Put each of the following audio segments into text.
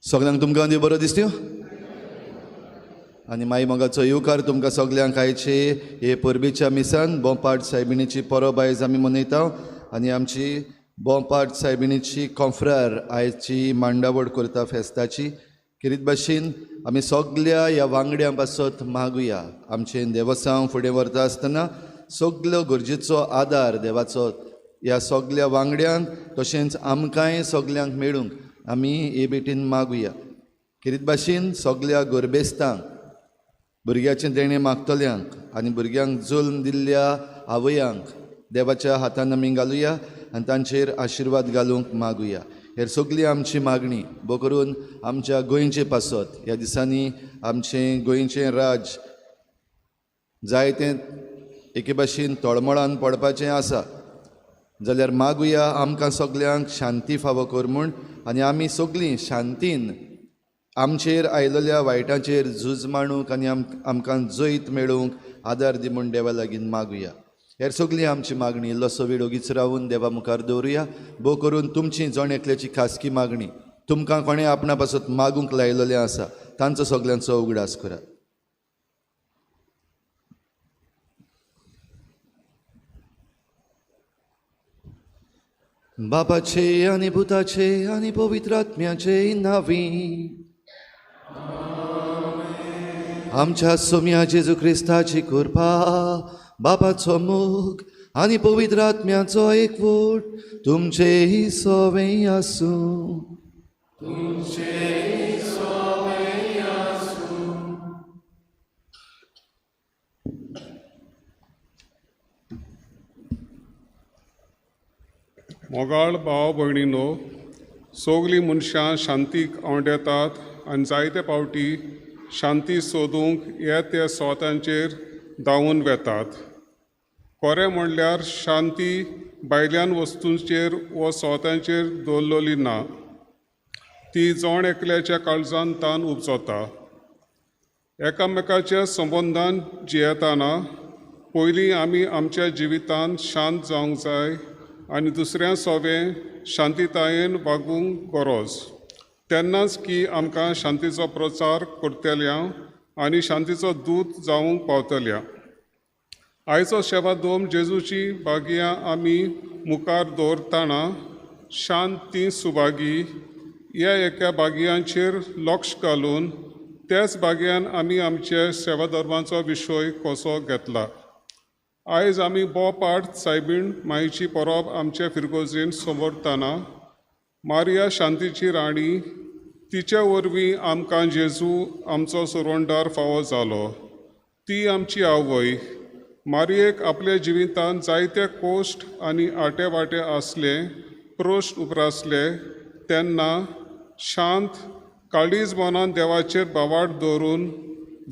सगल्यांक तुमकां देव बरो दिसत्यो आनी माई मोगाचो येवकार तुमकां सगल्यांक आयचे हे परबेच्या मिसान बोंपाट सायबिणीची परब आयज आमी मनयता आनी आमची बोंपाट सायबिणीची कोंफ्रार आयची मांडावळ करता फेस्ताची. खेरीत भाशेन आमी सगल्या ह्या वांगड्यां पासत मागुया. आमचें देवसांव फुडें व्हरता आसतना सगलो गरजेचो आदार देवाचो ह्या सगल्या वांगड्यांक तशेंच आमकांय सगल्यांक मेळूंक आमी हे भेटीन मागुया. खेरीत भाशेन सगल्या गोरबेस्तांक, भुरग्याचें देणें मागतल्यांक आनी भुरग्यांक जल्म दिल्ल्या आवयांक देवाच्या हातान आमी घालुया आनी तांचेर आशिर्वाद घालूंक मागुया. हेर सगली आमची मागणी भो करून आमच्या गोंयचे पासत. ह्या दिसांनी आमचें गोंयचें राज जायतें एके भाशेन तळमळान पडपाचें आसा, जाल्यार मागुया आमकां सगल्यांक शांती फावो कर म्हूण आनी आमी सगलीं शांतीन आमचेर आयलेल्या वायटाचेर झूज मांडूंक आनी आमकां जैत मेळोवंक आदार दी म्हूण देवा लागीं मागुया. हेर सगली आमची मागणी इल्लोसो वेळ ओगीच रावून देवा मुखार दवरुया. भोव करून तुमची जण एकल्याची खासगी मागणी, तुमकां कोणें आपणा पासत मागूंक लायलेलें आसा तांचो सगल्यांचो उगडास करात. बापाचे आनी पुताचे आनी पवित्र आत्म्याचे नांवी आमच्या सोम्या जेजू क्रिस्ताची कृपा, बापाचो मोग आनी पवित्र आत्म्याचो एकवट तुमचेय सवें आसूं. मोगाळ भाव भयणीनो, सगलीं मनशां शांतीक आंवडेतात आनी जायते फावटी शांती सोदूंक हे त्या सोतांचेर धांवून वेतात. खरें म्हणल्यार शांती भायल्यान वस्तूंचेर वो सोतांचेर दवरलेली ना, ती जण एकल्याच्या काळजान तान उपजता. एकामेकाच्या संबंदान जियेतना पयलीं आमी आमच्या जिवितांत शांत जावंक जाय आनी दुसऱ्या सोवें शांतीतायेन वागूंक गरज. तेन्नाच की आमकां शांतीचो प्रचार करतल्या आनी शांतीचो दूत जावंक पावतल्या. आयचो शेवा दोम जेजूची बागयां आमी मुखार दवरतना शांत ती सुभागी ह्या एका बागयांचेर लक्ष घालून त्याच बागयान आमी आमच्या सेवा धर्माचो विशय कसो घेतला. आयज आमी बोपाट सायबीण माईची परब आमचे फिरगोजेन समोरतना मारिया शांतीची राणी, तिचे वरवीं आमकां जेजू आमचो सुरवणदार फावो जालो. ती आमची आवय. मारियेक आपल्या जिवितांत जायते कोश्ट आनी आटे वांटे आसले, प्रश्न उप्रासले तेन्ना शांत काळीज मनान देवाचेर भावार्थ दवरून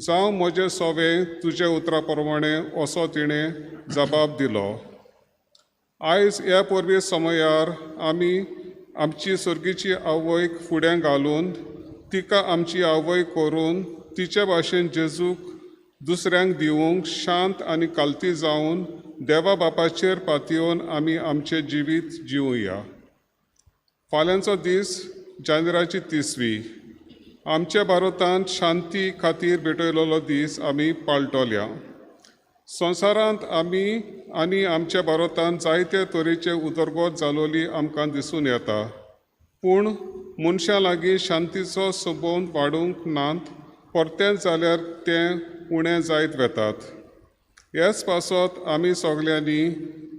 जावं म्हजें सोवें तुजे उतरा प्रमाणें असो तिणें जबाब दिलो. आयज ह्या परबे समयार आमी आमची सर्गीची आवयक फुडें घालून तिका आमची आवय करून तिचे भाशेन जेजूक दुसऱ्यांक दिवंक शांत आनी कालती जावन देवा बापाचेर पातयेवन आमी आमचें जिवीत जिवया. फाल्यांचो दीस जानेराची 30वी आमच्या भारतांत शांती खातीर भेटयलेलो दीस आमी पाळटल्या. संवसारांत आमी आनी आमच्या भारतांत जायते तरेचे उदरगत जालोली आमकां दिसून येता, पूण मनशां लागीं शांतीचो सबंद वाडूंक नात, परतेंच जाल्यार तें उणें जायत वेतात. हेच पासत आमी सगल्यांनी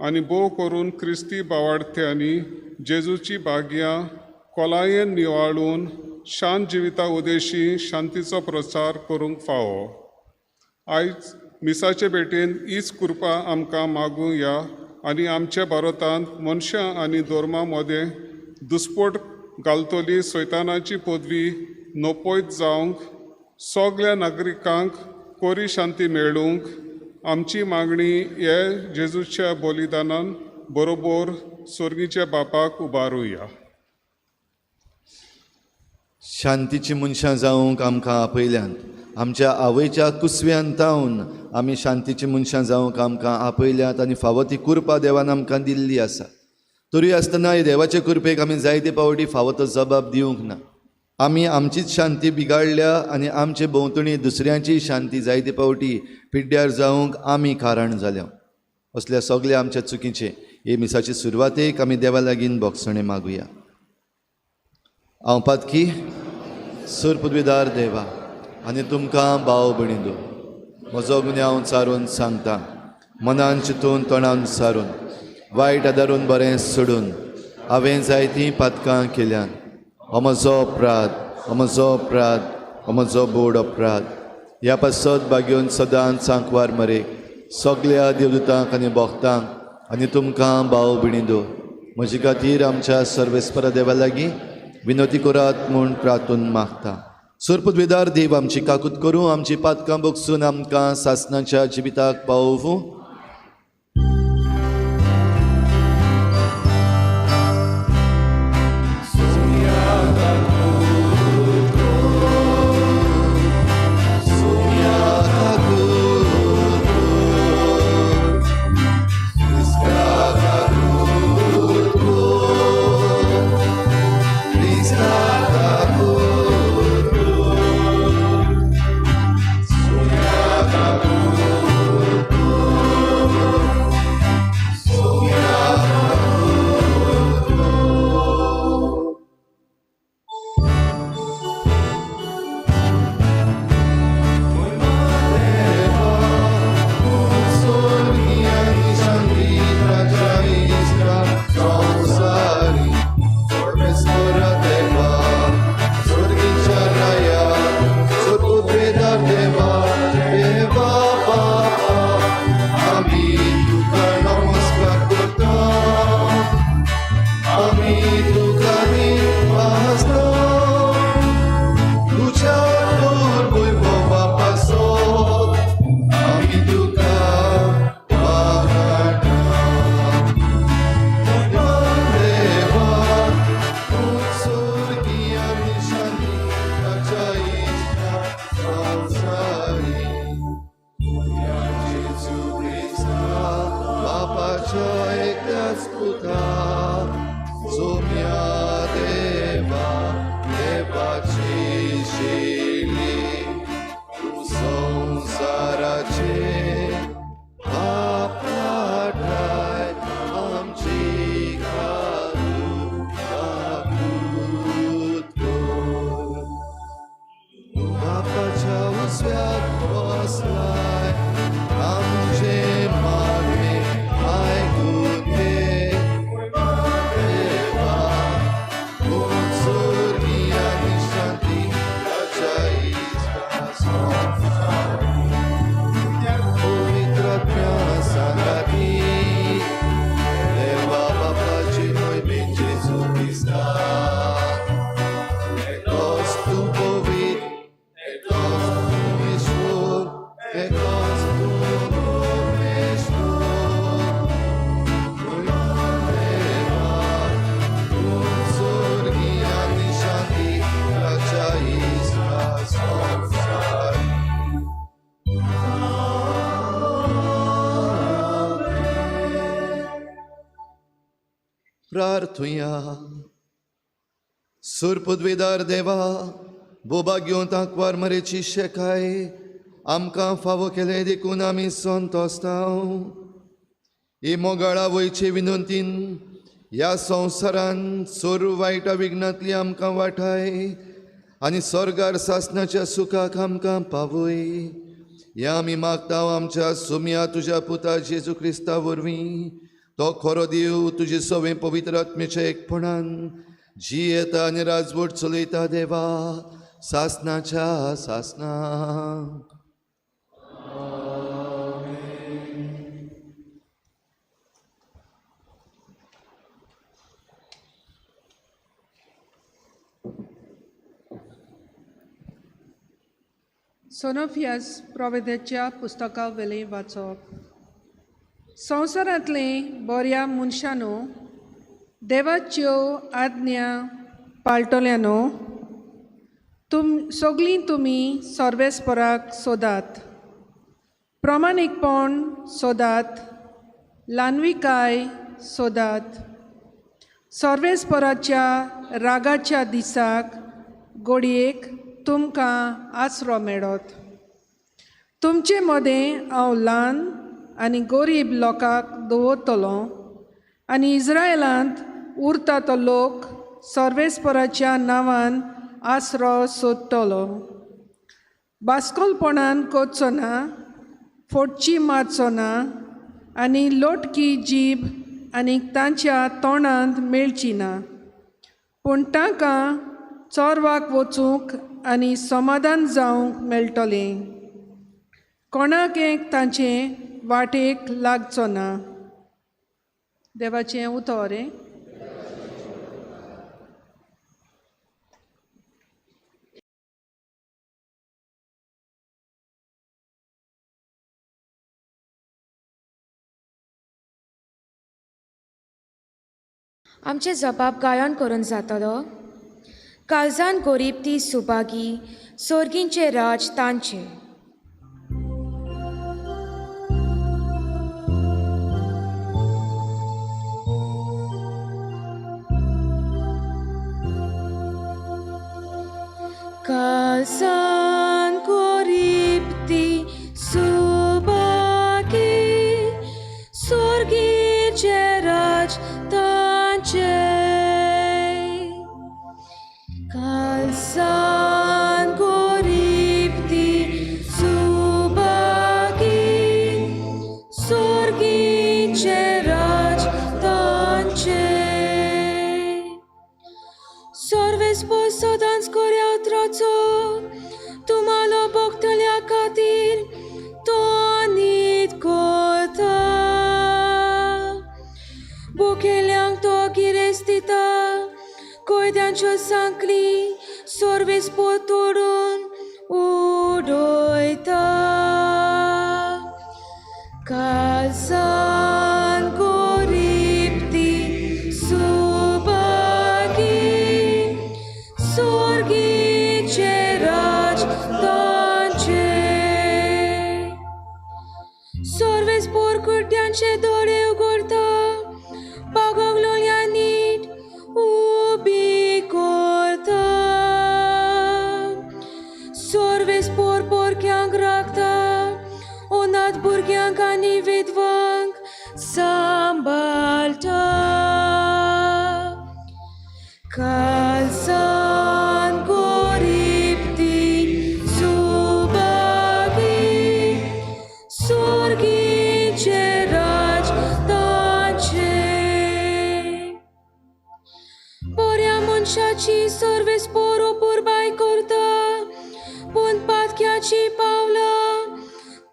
आनी भोव करून क्रिस्ती भावार्थ्यांनी जेजूची भाग्यां खोलायेन निवाळून शांत जिविता उदेशी शांतीचो प्रचार करूंक फावो. आयज मिसाचे भेटेन हीच कृपा आमकां मागुया आनी आमच्या भारतांत मनशां आनी धर्मा मदें दुस्पोट घालतली सैतानाची पदवी नपयत जावंक सगल्या नागरिकांक कोरी शांती मेळूंक आमची मागणी हे जेजूच्या बलिदानान बरोबर स्वर्गीच्या बापाक उबारुया. शांतीची मनशां जावंक आमकां आपयल्यान, आमच्या आवयच्या कुसव्यान तावन आमी शांतीची मनशां जावंक आमकां आपयल्यात आनी फावो ती कृपा देवान आमकां दिल्ली आसा. तरी आसतना हे देवाचे कृपेक आमी जायते फावटी फावो तो जबाब दिवंक ना. आमी आमचीच शांती बिगाडल्या आनी आमचे भोंवतणी दुसऱ्यांची शांती जायते फावटी पिड्ड्यार जावंक आमी कारण जाल्या. असल्या सगल्या आमच्या चुकीचें हे मिसाचे सुरवातेक आमी देवा लागीं भोगसणें मागुया. हांव पातकी सूर पदवीदार देवा आनी तुमकां भाव भयणींनो म्हजो गुन्यांव सारून सांगता, मनान चिंतून तोंडान सारून वायट आदारून बरें सोडून हांवें जायतीं पातकां केल्यान. हो म्हजो अपराध, हो म्हजो अपराध, हो म्हजो बोड अपराध. ह्या पासत बागेवन सदांच सांकवार मरेक सगल्या देवदूतांक आनी भक्तांक आनी तुमकां भाव भयणींनो म्हजे खातीर आमच्या सर्वेस्परा देवा लागीं विनवती करात म्हूण प्रार्थून मागता. सुरपदवेदार देव आमची काकूत करूं, आमची पातकां बगसून आमकां सासणाच्या जिविताक पावोवूं. प्रार्थुया. सुरपुदवेदार देवा, बोबा घेवन तांकवार मरेची शेकाय आमकां फावो केलें देखून आमी संतोस्तांव. ही मोगाळा वयचे विनंतीन ह्या संवसारान सर्व वायटा विघ्नांतली आमकां वाठाय आनी स्वर्गार सासणाच्या सुखाक आमकां पावय. ह्या आमी मागता आमच्या सुम्या तुज्या पुता जेजू क्रिस्ता वरवीं, तो खरो देव तुजे सवें पवित्र आत्म्याच्या एकपणान जियेता आनी राजवट चलयता देवा सासणाच्या सासणाक. सोनोफियास प्रोवेदाच्या पुस्तका वेलें वाचप. संवसारांतले बऱ्या मनशानो, देवाच्यो आज्ञा पाळटल्यानो, तुम सगळीं तुमी सर्वेस्पराक सोदात, प्रमाणीकपण सोदात, ल्हानविकाय सोदात. सर्वेस्पराच्या रागाच्या दिसाक घडयेक तुमकां आसरो मेळत. तुमचे मदें हांव ल्हान आनी गरीब लोकांक दवरतलो आनी इस्रायलांत उरता तो लोक सर्वेस्पराच्या नांवान आसरो सोदतलो. बास्कोलपणान करचो ना, फोटची मारचो ना आनी लोटकी जीब आनी तांच्या तोंडांत मेळची ना, पूण तांकां चोरवाक वचूंक आनी समाधान जावंक मेळटलें. कोणाक एक तांचे वाटेक लागचो ना. देवाचें उतर. आमचें जबाब गायन करून जातलो. काळजान गरीब ती सुभागी, सोर्गींचें राज तांचें. काळजान गरीब ती सुभागी, सोर्गीचें राज तांचें. काळजान गरीब ती सुभागी, सोर्गीचें राज तांचें. सर्वेस्पर सदांच कोऱ्या उतराचो तुम्हालो भोगतल्या खातीर तो नीत करता. भुकेल्यांक तो गिरेस्त दिता, कोयद्यांच्यो सांकली सर्वेस्पर तोडून उडयता. काळजान गरीब ती सुभागी, सोर्गीचें राज तांचें. सर्वेस्पर कुड्ड्यांचे दोळे उगडता, पागोगलोल्या नीट उबी करता. सर्वेस्पर पोरक्यांक राखता, अनाथ भुरग्यांक आनी विधवांक सांबाळटा. काळजान गरीब ती सुभागी, सोर्गीचें राज तांचें. बऱ्या मनशाची सर्वेस्पर अपुरबाय करता, पूण पातक्याची पावलां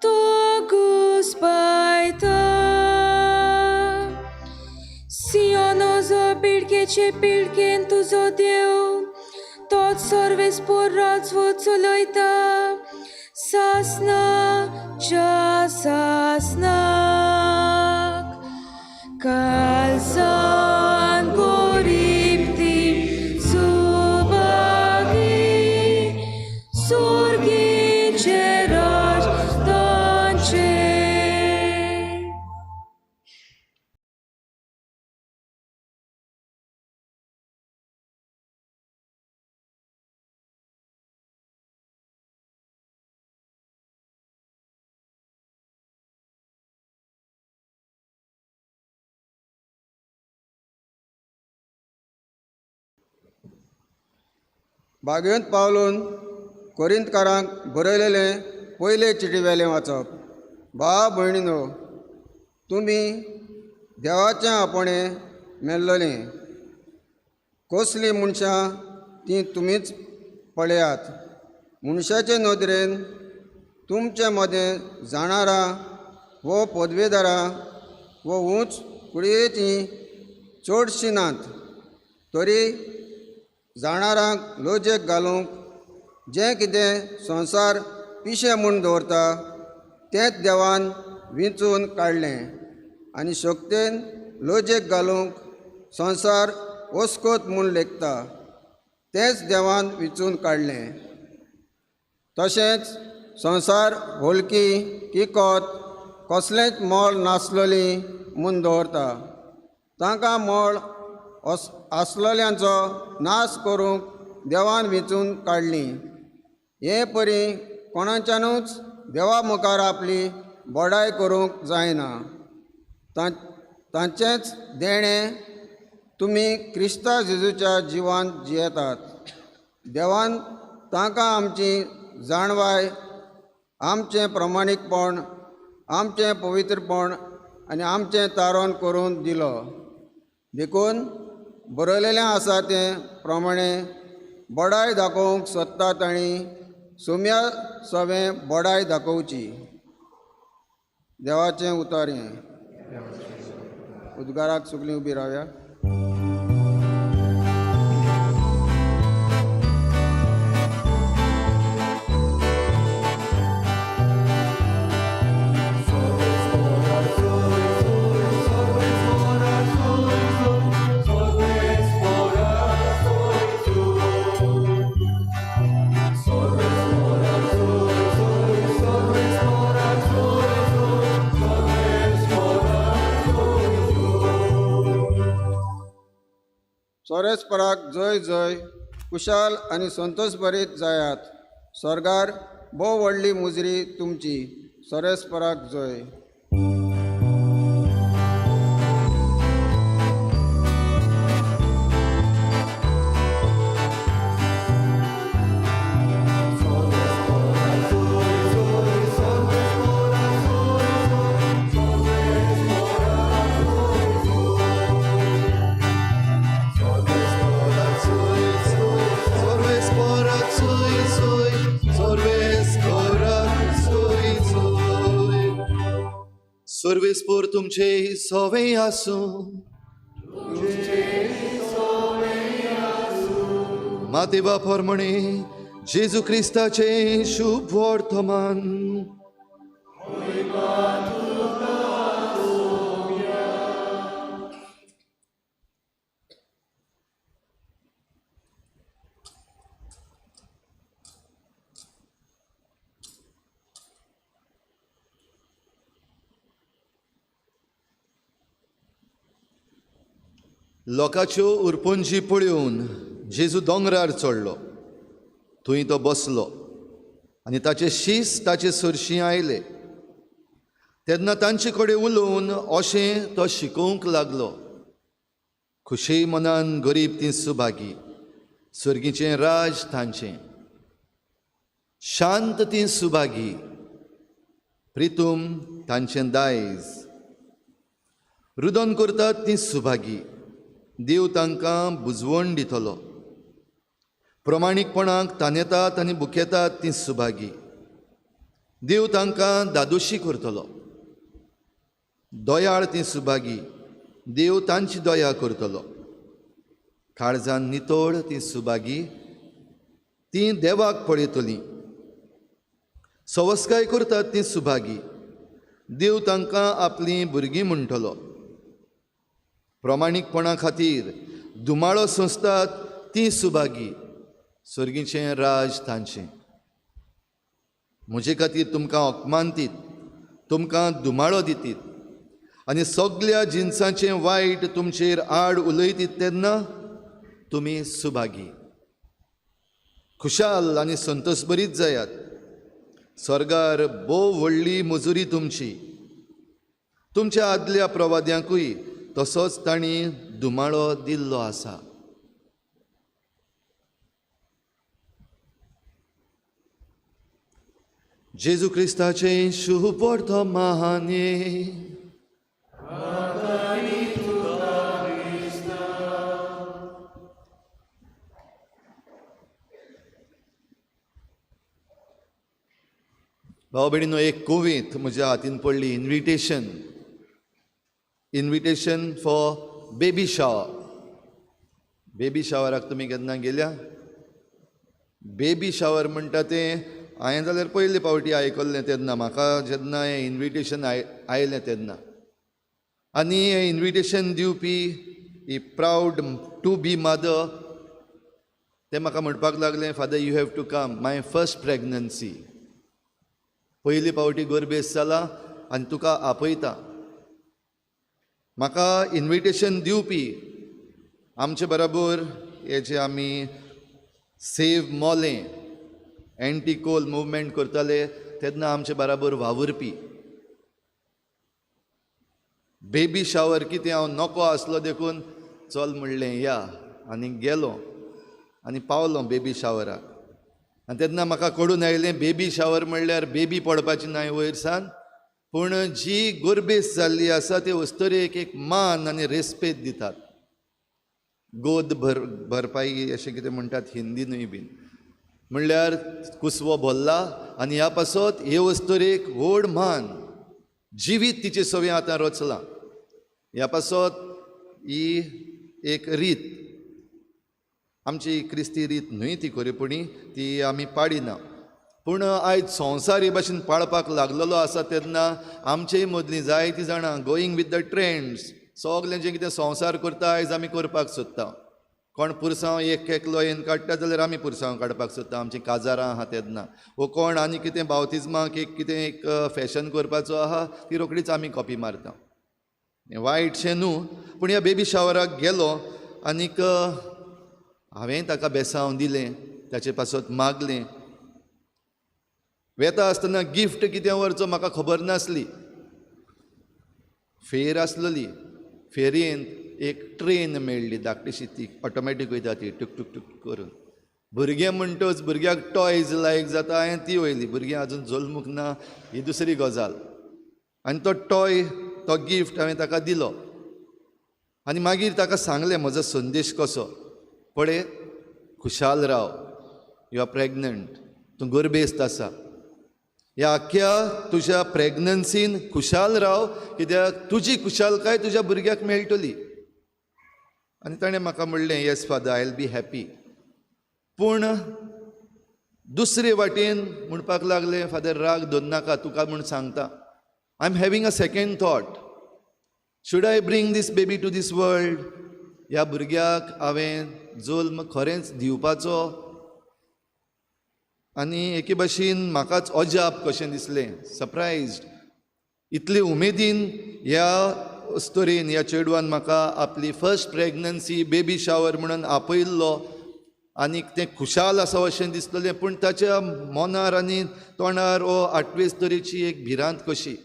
तो घुसपायता. सियोनोजो पिळगेचे पिळगेन तुजो देव, तोच सर्वेस्पर राजवट चलयता सासनाच्या सासनाक. काळजान गरीब ती सुभागी, सोर्गीचें राज तांचें. बागेंत पावलून कोरिंतकारांक बरयलेलें पयले चिटी वेलें वाचप. भाव भयणीनो, तुमी देवाचें आपणें मेल्लोलीं कसलीं मनशां तीं तुमीच पळयात. मनशाचे नदरेन तुमचे मदें जाणारां वो पदवेदारां वो उंच कुडयेचीं चडशीं नात, तरी जाणारांक लजेक घालूंक जें कितें संवसार पिशें म्हूण दवरता तेंच देवान विंचून काडलें आनी शक्तेन लजेक घालूंक संवसार ओस्कोत म्हूण लेखता तेंच देवान विंचून काडलें. तशेंच संवसार होलकी किकोत कसलेंच मोल नासलोली म्हूण दवरता, तांकां मोल आसलोल्यांचो नाश करूंक देवान वेंचून काडलीं. हे परी कोणाच्यानूच देवा मुखार आपली बडाय करूंक जायना. तांचेंच देणें तुमी क्रिस्ता जेजूच्या जिवान जियेतात. देवान तांकां आमची जाणवाय, आमचें प्रमाणीकपण, आमचें पवित्रपण आनी आमचें तारण करून दिलो. देखून बरयलेलें आसा तें प्रमाणे बडाय दाखोवंक सोदता तांणी सोम्या सवें बडाय दाखोवची. देवाचें उतर हें. उद्गाराक सगळीं उबी रावया. सोरेस्पराक जय जय, कुशाल आनी संतोषभरीत जायात. स्वर्गार भोव व्हडली मुजरी तुमची. सोरेस्पराक जय. सर्वेस्पोर तुमचे सोवे आसूं. मातेवा फॉर्मणे जेजू क्रिस्ताचे शुभ वर्तमान. लोकांच्यो उरपंजी पळोवन जेजू दोंगरार चडलो. थंय तो बसलो आनी ताचे शीस ताचे सरशीं आयले. तेन्ना तांचे कडेन उलोवन अशें तो शिकोवंक लागलो. खुशी मनान गरीब ती सुभागी, सर्गीचें राज तांचें. शांत ती सुभागी, प्रितूम तांचें दायज. रुदन करतात ती सुभागी, देव तांकां बुजवण दितलो. प्रमाणीकपणाक तानेतात आनी बुकेतात ती सुभागी, देव तांकां दादोशी करतलो. दयाळ ती सुभागी, देव तांची दया करतलो. काळजान नितळ ती सुभागी, ती देवाक पळयतली. सवस्काय करतात ती सुभागी, देव तांकां आपलीं भुरगीं म्हणटलो. प्रमाणीकपणा खातीर धुमाळो सोंसतात ती सुभागी, सर्गीचें राज तांचें. म्हजे खातीर तुमकां अपमानतीत, तुमकां धुमाळो दितीत आनी सगल्या जिनसांचें वायट तुमचेर आड उलयतीत तेन्ना तुमी सुभागी. खुशाल आनी संतोषभरीत जायात. स्वर्गार भोव व्हडली मजुरी तुमची. तुमच्या आदल्या प्रवाद्यांकूय तसोच तांणी धुमाळो दिल्लो आसा. जेजू क्रिस्ताचें शुभ वर्तमान. भाव भयणीनो, एक कोवीत म्हज्या हातीन पडली, invitation, invitation for baby shower. Baby शावराक तुमी केन्ना गेल्या? बेबी शावर म्हणटा तें हांवें जाल्यार पयले फावटी आयकल्लें तेन्ना, म्हाका जेन्ना हें इन्विटेशन आयलें तेन्ना. आनी हें इन्विटेशन दिवपी ही प्रावड टू बी मदर, तें म्हाका म्हणपाक लागलें, father you have to come, my first pregnancy, पयली फावटी गर्भेस जाला आनी तुका आपयता. म्हाका इन्विटेशन दिवपी आमचे बराबर हे जे आमी Save Mollem anti coal movement करताले तेन्ना आमचे बराबर वावुरपी. बेबी शावर कितें हांव नको आसलो देखून चल म्हणलें या, आनी गेलो आनी पावलो बेबी शावराक. आनी तेन्ना म्हाका कळून आयलें बेबी शावर म्हणल्यार बेबी पडपाची नाय वयर सान, पूण जी गोरबेस जाल्ली आसा ते अस्तुरेक एक मान आनी रेस्पेद दितात. गोद भरपाई अशें कितें म्हणटात हिंदीनूय बीन, म्हणल्यार कुसवो भरला आनी ह्या पासत हे अस्तुरेक व्हड मान, जिवीत तिचे सवें आतां रचलां. ह्या पासत ही एक रीत, आमची क्रिस्ती रीत न्हय ती खरेपणी, ती आमी पाडिना, पूण आयज संवसार हे भाशेन पाळपाक लागलेलो आसा तेन्ना आमचेय मदलीं जायतीं जाणां गोईंग विथ the trends, सगलें जें कितें संवसार करता आयज आमी करपाक सोदता. कोण पुरसांव एक एकलो येवन काडटा जाल्यार आमी पुरसांव काडपाक सोदता, आमचीं काजारां आहा तेन्ना, वो कोण आनी कितें बावतिज्माक एक कितें एक फॅशन करपाचो आहा ती रोखडीच आमी कॉपी मारता. वायटशें न्हू, पूण ह्या बेबी शावराक गेलो आनीक हांवें ताका बेसांव दिलें, ताचे पासत मागलें. वेता आसतना गिफ्ट कितें व्हरचो म्हाका खबर नासली. फेर आसलेली, फेरयेंत एक ट्रेन मेळ्ळी धाकटीशी, ती ऑटोमॅटीक वयता ती टूक टूक टूक करून. भुरगें म्हणटच भुरग्याक टॉयज लायक जाता, हांवें ती वयली. भुरगें आजून जल्मूंक ना ही दुसरी गजाल. आनी तो टॉय, तो गिफ्ट हांवें ताका दिलो आनी मागीर ताका सांगलें म्हजो संदेश कसो, पळय खुशाल राव, you are pregnant, तूं गर्भेस्त आसा, ह्या आख्ख्या तुज्या प्रेगनन्सीन खुशाल राव, कित्याक तुजी खुशालकाय तुज्या भुरग्याक मेळटली. आनी ताणें म्हाका म्हणलें yes father, I will be happy. पूण दुसरे वाटेन म्हणपाक लागलें, फादर राग दवरनाका, तुका म्हूण सांगता, I am having a second thought, should I bring this baby to this world? ह्या भुरग्याक हांवें जल्म खरेंच दिवपाचो? आनी एके भाशेन म्हाकाच अजाप कशें दिसलें, सरप्रायज्ड. इतले उमेदीन ह्या अस्तुरेन, ह्या चेडवान म्हाका आपली फर्स्ट प्रेगनन्सी बेबी शावर म्हणून आपयल्लो आनीक तें खुशाल आसा अशें दिसलें. पूण ताच्या मनार आनी तोंडार हो आठवेच तरेची एक भिरांत कशी.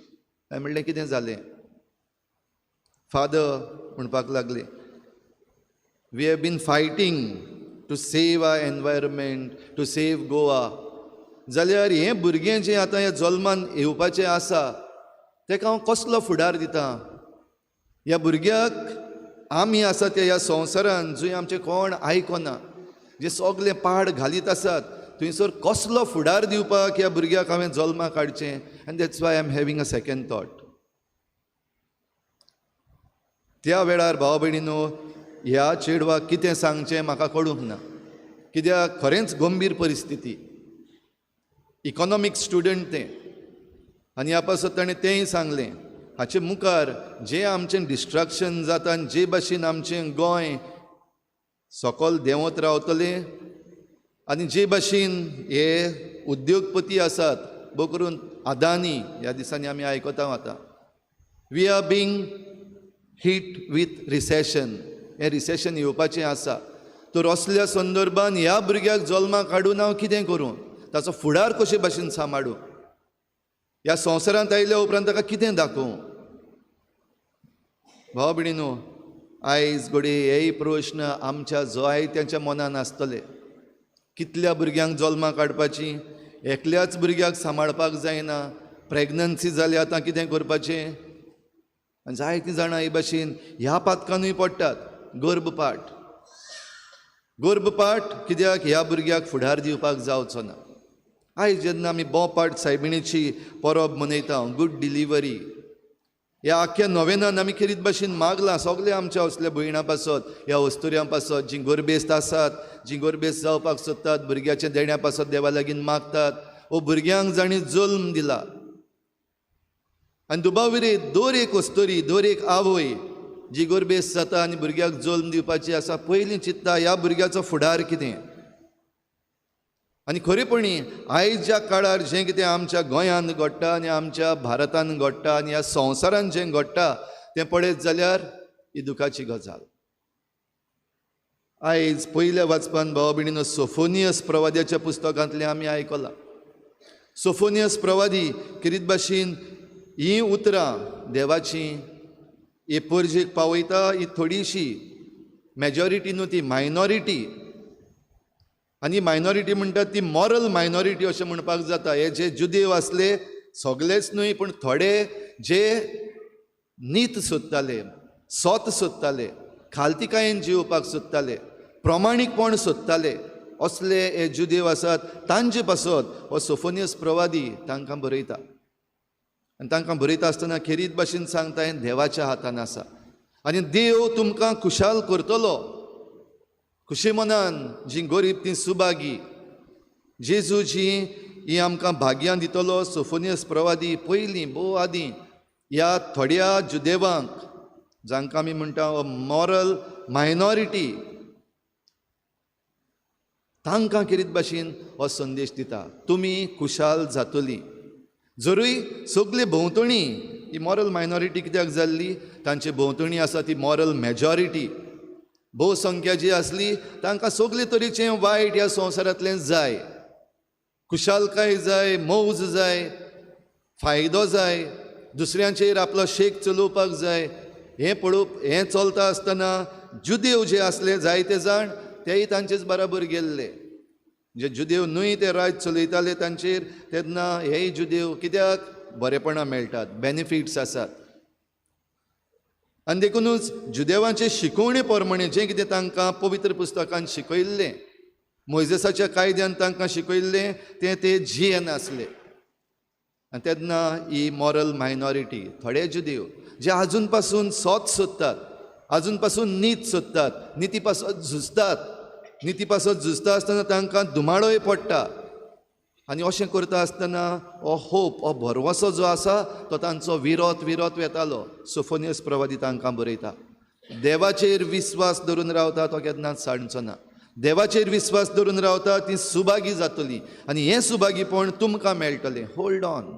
हांवें म्हणलें कितें जालें? फादर म्हणपाक लागले, we have been fighting to save our environment, to save Goa. जाल्यार हें भुरगें जें आतां ह्या जल्मान येवपाचें आसा तेका हांव कसलो फुडार दितां? ह्या भुरग्याक आमी आसा त्या ह्या संवसारान जंय आमचें कोण आयकना, जे सगळे पाड घालीत आसात, थंयसर कसलो फुडार दिवपाक ह्या भुरग्याक हांवें जल्माक हाडचें? And that's why I am having a second thought. त्या वेळार भाव भयणीनो, ह्या चेडवाक कितें सांगचें म्हाका कळूंक ना, कित्याक खरेंच गंभीर परिस्थिती. इकॉनॉमिक स्टुडंट तें, आनी ह्या पासत ताणें तेंय सांगलें, हाचे मुखार जें आमचें डिस्ट्रक्शन जाता आनी जे भाशेन आमचें गोंय सकल देंवत रावतलें आनी जे भाशेन हे उद्योगपती आसात, भोव करून अदानी, ह्या दिसांनी आमी आयकता आतां, we are being hit with recession, हें रिसेशन येवपाचें आसा. तर असल्या संदर्भान ह्या भुरग्याक जल्माक हाडून हांव कितें करूं, ताचो फुडार कशे भाशेन सांबाळूं, ह्या संवसारांत आयल्या उपरांत ताका कितें दाखोवं? भाव भयणीनो, आयज घडये हेय प्रश्न आमच्या जायत्यांच्या मनान आसतले. कितल्या भुरग्यांक जल्माक हाडपाची, एकल्याच भुरग्याक सांबाळपाक जायना, प्रेगनन्सी जाली आतां कितें करपाचें? आनी जायतीं जाणां हे भाशेन ह्या पातकानूय पडटात, गर्भपाट. गर्भपाट कित्याक ह्या भुरग्याक फुडार दिवपाक जावचो ना. आयज जेन्ना आमी बोपाट सायबिणीची परब मनयता, गूड डिलिव्हरी, ह्या आख्ख्या नोवेनान आमी खेरीत भाशेन मागलां सगळ्या आमच्या असल्या भयणां पासत, ह्या अस्तुऱ्यां पासत, जीं गर्भेस्त आसात, जीं गर्भेस्त जावपाक सोदतात, भुरग्याच्या देण्या पासत देवा लागीं मागतात, वो भुरग्यांक जांणी जल्म दिला. आनी दुबाविरे दर एक अस्तुरी, दर एक आवय जी गर्भेस्त जाता आनी भुरग्याक जल्म दिवपाची आसा, पयलीं चिंत्ता ह्या भुरग्याचो फुडार कितें. आनी खरेपणी आयच्या काळार जें कितें आमच्या गोंयांत घडटा आनी आमच्या भारतांत घडटा आनी ह्या संवसारांत जें घडटा तें पळयत जाल्यार ही दुखाची गजाल. आयज पयल्या वाचपान भाव भयणीनो सोफोनियस प्रवाद्याच्या पुस्तकांतलें आमी आयकलां. सोफोनियस प्रवादी किरीत भाशेन हीं उतरां देवाचीं हे परजेक पावयता. ही थोडीशी मेजॉरिटी न्हू, ती मायनॉरिटी. आनी मायनॉरिटी म्हणटात ती मॉरल मायनॉरिटी अशें म्हणपाक जाता. हे जे जुदेव आसले सगळेच न्हय, पूण थोडे जे नीत सोदताले, सत सोदताले, खालतिकायेन जिवपाक सोदताले, प्रमाणीकपण सोदताले, असले हे जुदेव आसात तांचे पासत हो सोफोनियस प्रवादी तांकां बरयता. आनी तांकां बरयता आसतना खेरीत भाशेन सांगता, हें देवाच्या हातान आसा आनी देव तुमकां खुशाल करतलो. खुशी मनान जी गरीब ती सुभागी, जेजू जी ही आमकां भाग्यां दितलो. सोफोनियस प्रवादी पयलीं भोव आदीं ह्या थोड्या जुदेवांक, जांकां आमी म्हणटा मॉरल मायनॉरिटी, तांकां खेरीत भाशेन हो संदेश दिता, तुमी खुशाल जातली. जरूय सगळे भोंवतणी ही मॉरल मायनॉरिटी कित्याक जाल्ली, तांचे भोंवतणी आसा ती मॉरल मेजॉरिटी, भोवसंख्या जी आसली तांकां सगळे तरेचें वायट ह्या संवसारांतलें जाय, खुशालकाय जाय, मौज जाय, फायदो जाय, दुसऱ्यांचेर आपलो शेक चलोवपाक जाय. हें पळोवप हें चलता आसतना जुदेव जे आसले जायते जाण तेय तांचेच बराबर गेल्ले. जे जुदेव न्हय ते राज चलयताले तांचेर, तेन्ना हेय जुदेव कित्याक बरेपणां मेळटात, बेनिफिट्स आसात. आनी देखुनूच जुदेवांचे शिकवणे प्रमाणे जें कितें तांकां पवित्र पुस्तकान शिकयल्लें, मोयजेसाच्या कायद्यान तांकां शिकयल्लें, तें ते जियेनासले. आनी तेन्ना ही मॉरल मायनॉरिटी, थोडे जुदेव जे आजून पासून सत सोदतात, आजून पासून नीत सोदतात, निती पासत झुजतात, निती पासत झुजता आसतना तांकां धुमाळोय पडटा. आनी अशें करता आसतना हो होप, हो भरवंसो जो आसा तो तांचो विरोध विरोध वेतालो. सोफोनियस प्रवादी तांकां बरयता, देवाचेर विस्वास धरून रावता तो केन्नाच सांडचो ना. देवाचेर विस्वास धरून रावता ती सुभागी जातली आनी हें सुभागीपण तुमकां मेळटलें. होल्ड ऑन,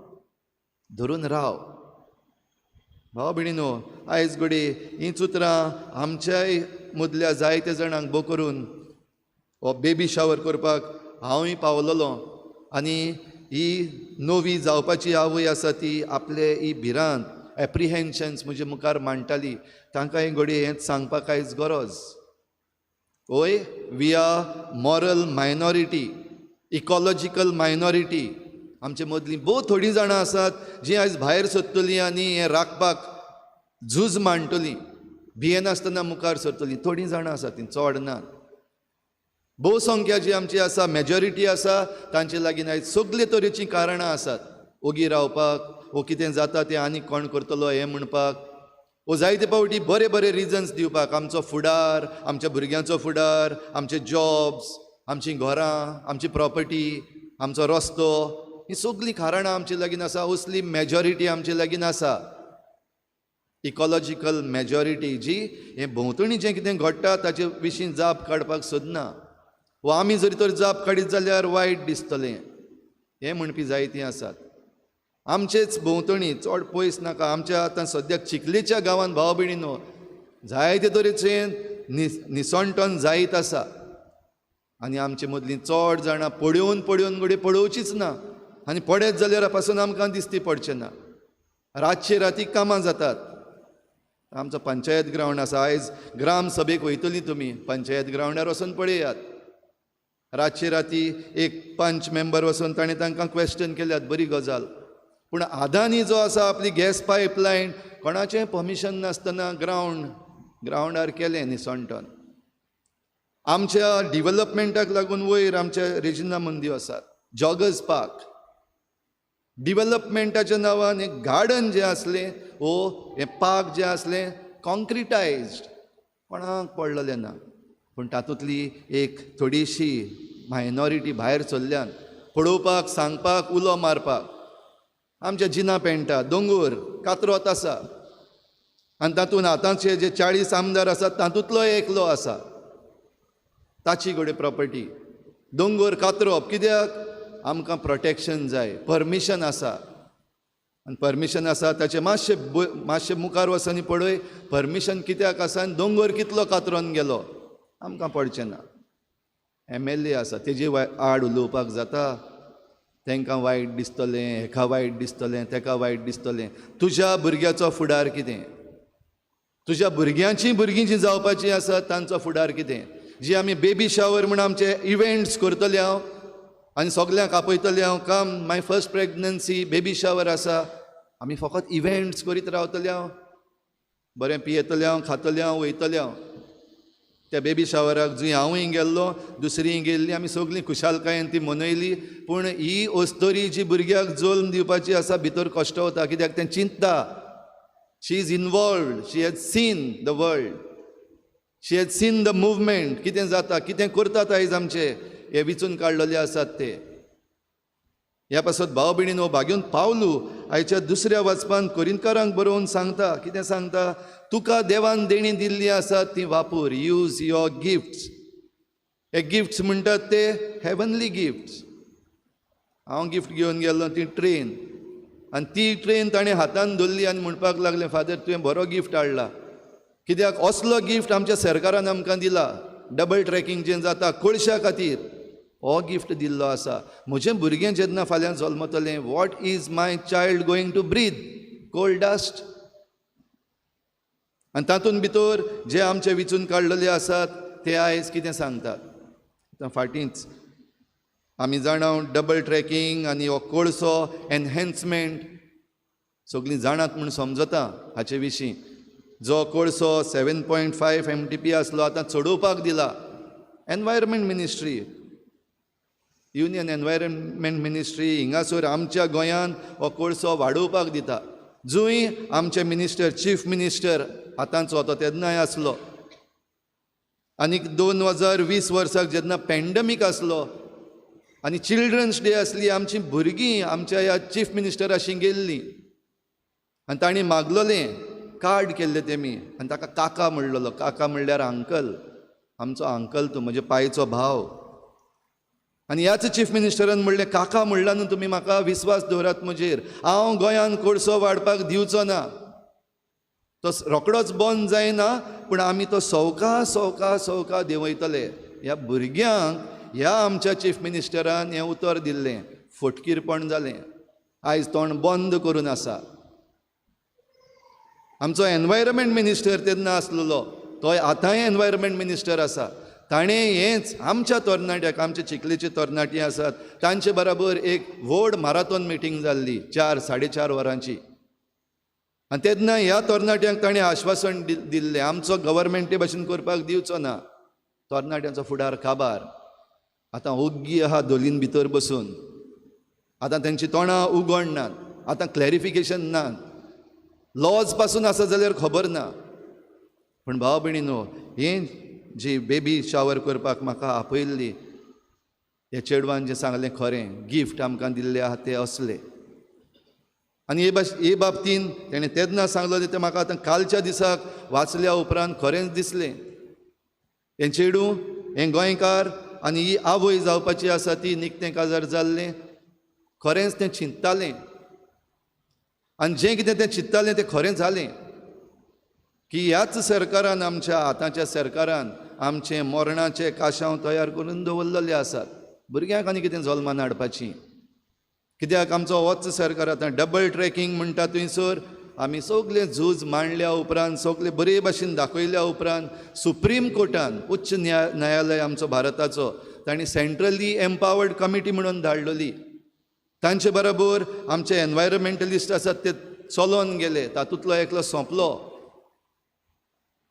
धरून राव. भाव भयणीनो, आयज घडये हीं उतरां आमच्याय मदल्या जायते जाणांक भो करून हो बेबी शावर करपाक हांवूय पावलेलो. आनी ही नवी जावपाची आवय आसा ती आपले ही भिरांत, एप्रिहेन्शन्स म्हजे मुखार मांडटाली. तांकां हें घडये हेंच सांगपाक आयज गरज. ओय, we are moral minority, ecological minority. आमचे मदलीं भोव थोडीं जाणां आसात जीं आयज भायर सोदतलीं आनी हें राखपाक झूज मांडटलीं, भियेनासतना मुखार सरतलीं. थोडीं जाणां आसात तीं, चड ना. भोवसंख्या जी आमची आसा, मेजॉरिटी आसा, तांचे लागीं आयज सगळे तरेचीं कारणां आसात ओगी रावपाक, वो कितें जाता तें आनी कोण करतलो हें म्हणपाक, वो जायते फावटी बरे बरे रिजन्स दिवपाक. आमचो फुडार, आमच्या भुरग्यांचो फुडार, आमचे जॉब्स, आमचीं घरां, आमची प्रॉपर्टी, आमचो रस्तो, हीं सगळीं कारणां आमचे लागीं आसा. असली मेजॉरिटी आमचे लागीं आसा, इकॉलॉजिकल मेजॉरिटी, जी हें भोंवतणी जें कितें घडटा ताचे विशीं जाप काडपाक सोदना. वा आमी जरी तर जाप काडीत जाल्यार वायट दिसतलें हें म्हणपी जायतीं आसात. आमचेच भोंवतणी, चड पयस नाका, आमच्या आतां सद्याक चिखलेच्या गांवांत भाव भयणीनो जायते तरेचें निसणटण जायत आसा. आनी आमचे मदलीं चड जाणां पळोवन पळोवन घडये पळोवचीच ना, आनी पळयत जाल्यार पासून आमकां दिसती पडचें ना. रातचे राती कामां जातात. आमचो पंचायत ग्रावंड आसा, आयज ग्राम सभेक वयतलीं तुमी, पंचायत ग्रावंडार वचून पळयात. रातचे राती एक पंच मेंबर वचून ताणें तांकां क्वेश्चन केल्यात, बरी गजाल. पूण आदानी जो आसा आपली गॅस पायपलायन कोणाचें परमिशन नासतना ग्रावंडार केलें निसणटण. आमच्या डिवलपमेंटाक लागून वयर आमच्या रेजिना मंदीर आसात, जॉगर्स पार्क, डिवलपमेंटाच्या नांवान एक गार्डन जें आसलें, वो हें पार्क जें आसलें कॉन्क्रिटायज्ड, कोणाक पडलेलें ना. पूण तातूंतली एक थोडीशी मायनॉरिटी भायर सरल्यान पळोवपाक, सांगपाक, उलो मारपाक. आमच्या जिना पेंटा दोंगोर कातरोत आसा आनी तातूंत आतांचे जे 40 आमदार आसात तातूंतलो एकलो आसा, ताची घडये प्रॉपर्टी. दोंगोर कातरोप कित्याक? आमकां प्रोटेक्शन जाय, परमिशन आसा. आनी परमिशन आसा ताचें मातशें मातशें मुखार वचून पळय परमिशन कित्याक आसा आनी दोंगोर कितलो कातरोन गेलो. आमकां पडचें ना. MLA आसा तेजे आड उलोवपाक जाता, तांकां वायट दिसतलें, हेका वायट दिसतलें, तेका वायट दिसतलें. तुज्या भुरग्याचो फुडार कितें? तुज्या भुरग्यांची भुरगीं जीं जावपाचीं आसात तांचो फुडार कितें? जी आमी बेबी शावर म्हूण आमचे इव्हेंट्स करतले हांव आनी सगल्यांक आपयतले हांव, come my first pregnancy baby shower आसा, आमी फकत इव्हेंट्स करीत रावतले हांव, बरें पियेतले हांव, खातले हांव, वयतले हांव. त्या बेबी शावराक जंय हांवूय गेल्लो, दुसरीय गेल्ली, आमी सगळीं खुशालकायेन ती मनयली. पूण ही अस्तोरी जी भुरग्याक जल्म दिवपाची आसा भितर कश्ट वता, कित्याक तें चिंतता. She is involved, she has seen the world, she has seen the movement, कितें जाता, कितें करतात आयज आमचे हे विचून काडलेले आसात ते. ह्या पासत भाव भयणीन हो भाग्योन पावलू आयच्या दुसऱ्या वाचपान कोरिंतकारांक बरोवन सांगता. कितें सांगता? तुका देवान देणी दिल्ली आसा ती वापर, यूज your gifts. हे गिफ्ट्स म्हणटात ते हेवनली गिफ्ट्स. हांव गिफ्ट घेवन गेल्लो ती ट्रेन, आनी ती ट्रेन ताणें हातान धरली आनी म्हणपाक लागलें, फादर तुवें बरो गिफ्ट हाडला, कित्याक असलो गिफ्ट आमच्या सरकारान आमकां दिला. डबल ट्रॅकिंग जें जाता कोळश्या खातीर हो गिफ्ट दिल्लो आसा. म्हजें भुरगें जेन्ना फाल्यां जल्मतलें, what is my child going to breathe? Coal dust. आनी तातूंत भितर जे आमचे विचून काडलेले आसात ते आयज कितें सांगतात? आतां फाटींच आमी जाणा डबल ट्रॅकिंग आनी हो कोळसो एनहेन्समेंट सगळीं जाणात म्हूण समजता हाचे विशीं. जो कोळसो 7.5 MTP आसलो आतां चडोवपाक दिला. Environment ministry, union environment ministry हिंगासर आमच्या गोंयांत हो कोळसो वाडोवपाक दिता. जंय आमचे मिनिस्टर, चीफ मिनिस्टर आतांचो तो तेन्नाय आसलो, आनीक 2020 वर्साक जेन्ना पॅन्डमीक आसलो आनी चिल्ड्रन्स डे आसली, आमची भुरगीं आमच्या ह्या चीफ मिनिस्टराशी गेल्लीं आनी तांणी मागलोलें, कार्ड केल्लें तेमी, आनी ताका काका म्हणलेलो. काका म्हणल्यार अंकल, आमचो अंकल तूं, म्हज्या पायचो भाव. आनी ह्याच चीफ मिनिस्टरान म्हणलें, काका म्हणला न्हू तुमी, म्हाका विस्वास दवरात म्हजेर, हांव गोंयांत कोळसो वाडपाक दिवचो ना. तो रोकडोच बंद जायना, पूण आमी तो सवका सवका सवका देंवयतले. ह्या भुरग्यांक ह्या आमच्या चीफ मिनिस्टरान हें उतर दिल्लें, फटकीरपण जालें. आयज तोंड बंद करून आसा. आमचो एनवायरमेंट मिनिस्टर तेन्ना आसलेलो, तोय आतांय एनवायरमेंट मिनिस्टर आसा. ताणें हेंच आमच्या तरणाट्याक, आमचे चिखलेचे तरणाटी आसात तांचे बराबर एक व्हड माराथॉन मिटींग जाल्ली 4 4.5 वरांची. आनी तेन्ना ह्या तरणाट्यांक ताणें आश्वासन दिल्लें, आमचो गव्हर्मेंटे भशेन करपाक दिवचो ना, तरणाट्यांचो फुडार काबार. आतां ओग्गी आहा धोलीन भितर बसून, आतां तेंची तोंडां उगडनात, आतां क्लॅरिफिकेशन ना, लॉज पासून आसा जाल्यार खबर ना. पूण भाव भयणीनो, हें जी बेबी शावर करपाक म्हाका आपयल्ली, ह्या चेडवान जें सांगलें खरें, गिफ्ट आमकां दिल्लें आहा तें असलें. आनी हे बाबतीन तेणें तेन्ना सांगलें तें म्हाका आतां कालच्या दिसाक वाचल्या उपरांत खरेंच दिसलें. हें चेडूं, हें गोंयकार आनी ही आवय जावपाची आसा ती निकतें काजार जाल्लें, खरेंच तें चिंततालें आनी जें कितें तें चिंततालें तें खरें जालें. की ह्याच सरकारान, आमच्या आतांच्या सरकारान आमचें मरणाचे काशांव तयार करून दवरलेले आसात. भुरग्यांक आनी कितें जल्मान हाडपाची, कित्याक आमचो होच सरकार आतां डबल ट्रॅकिंग म्हणटा थंयसर आमी सगळे झूज मांडल्या उपरांत, सगळे बरे भाशेन दाखयल्या उपरांत सुप्रीम कोर्टान, उच्च न्यायालय आमचो भारताचो, तांणी सेंट्रली एम्पावर्ड कमिटी म्हणून धाडलेली. तांचे बरोबर आमचे एनवायरमेंटलिस्ट आसात ते चलोन गेले, तातूंतलो एकलो सोंपलो,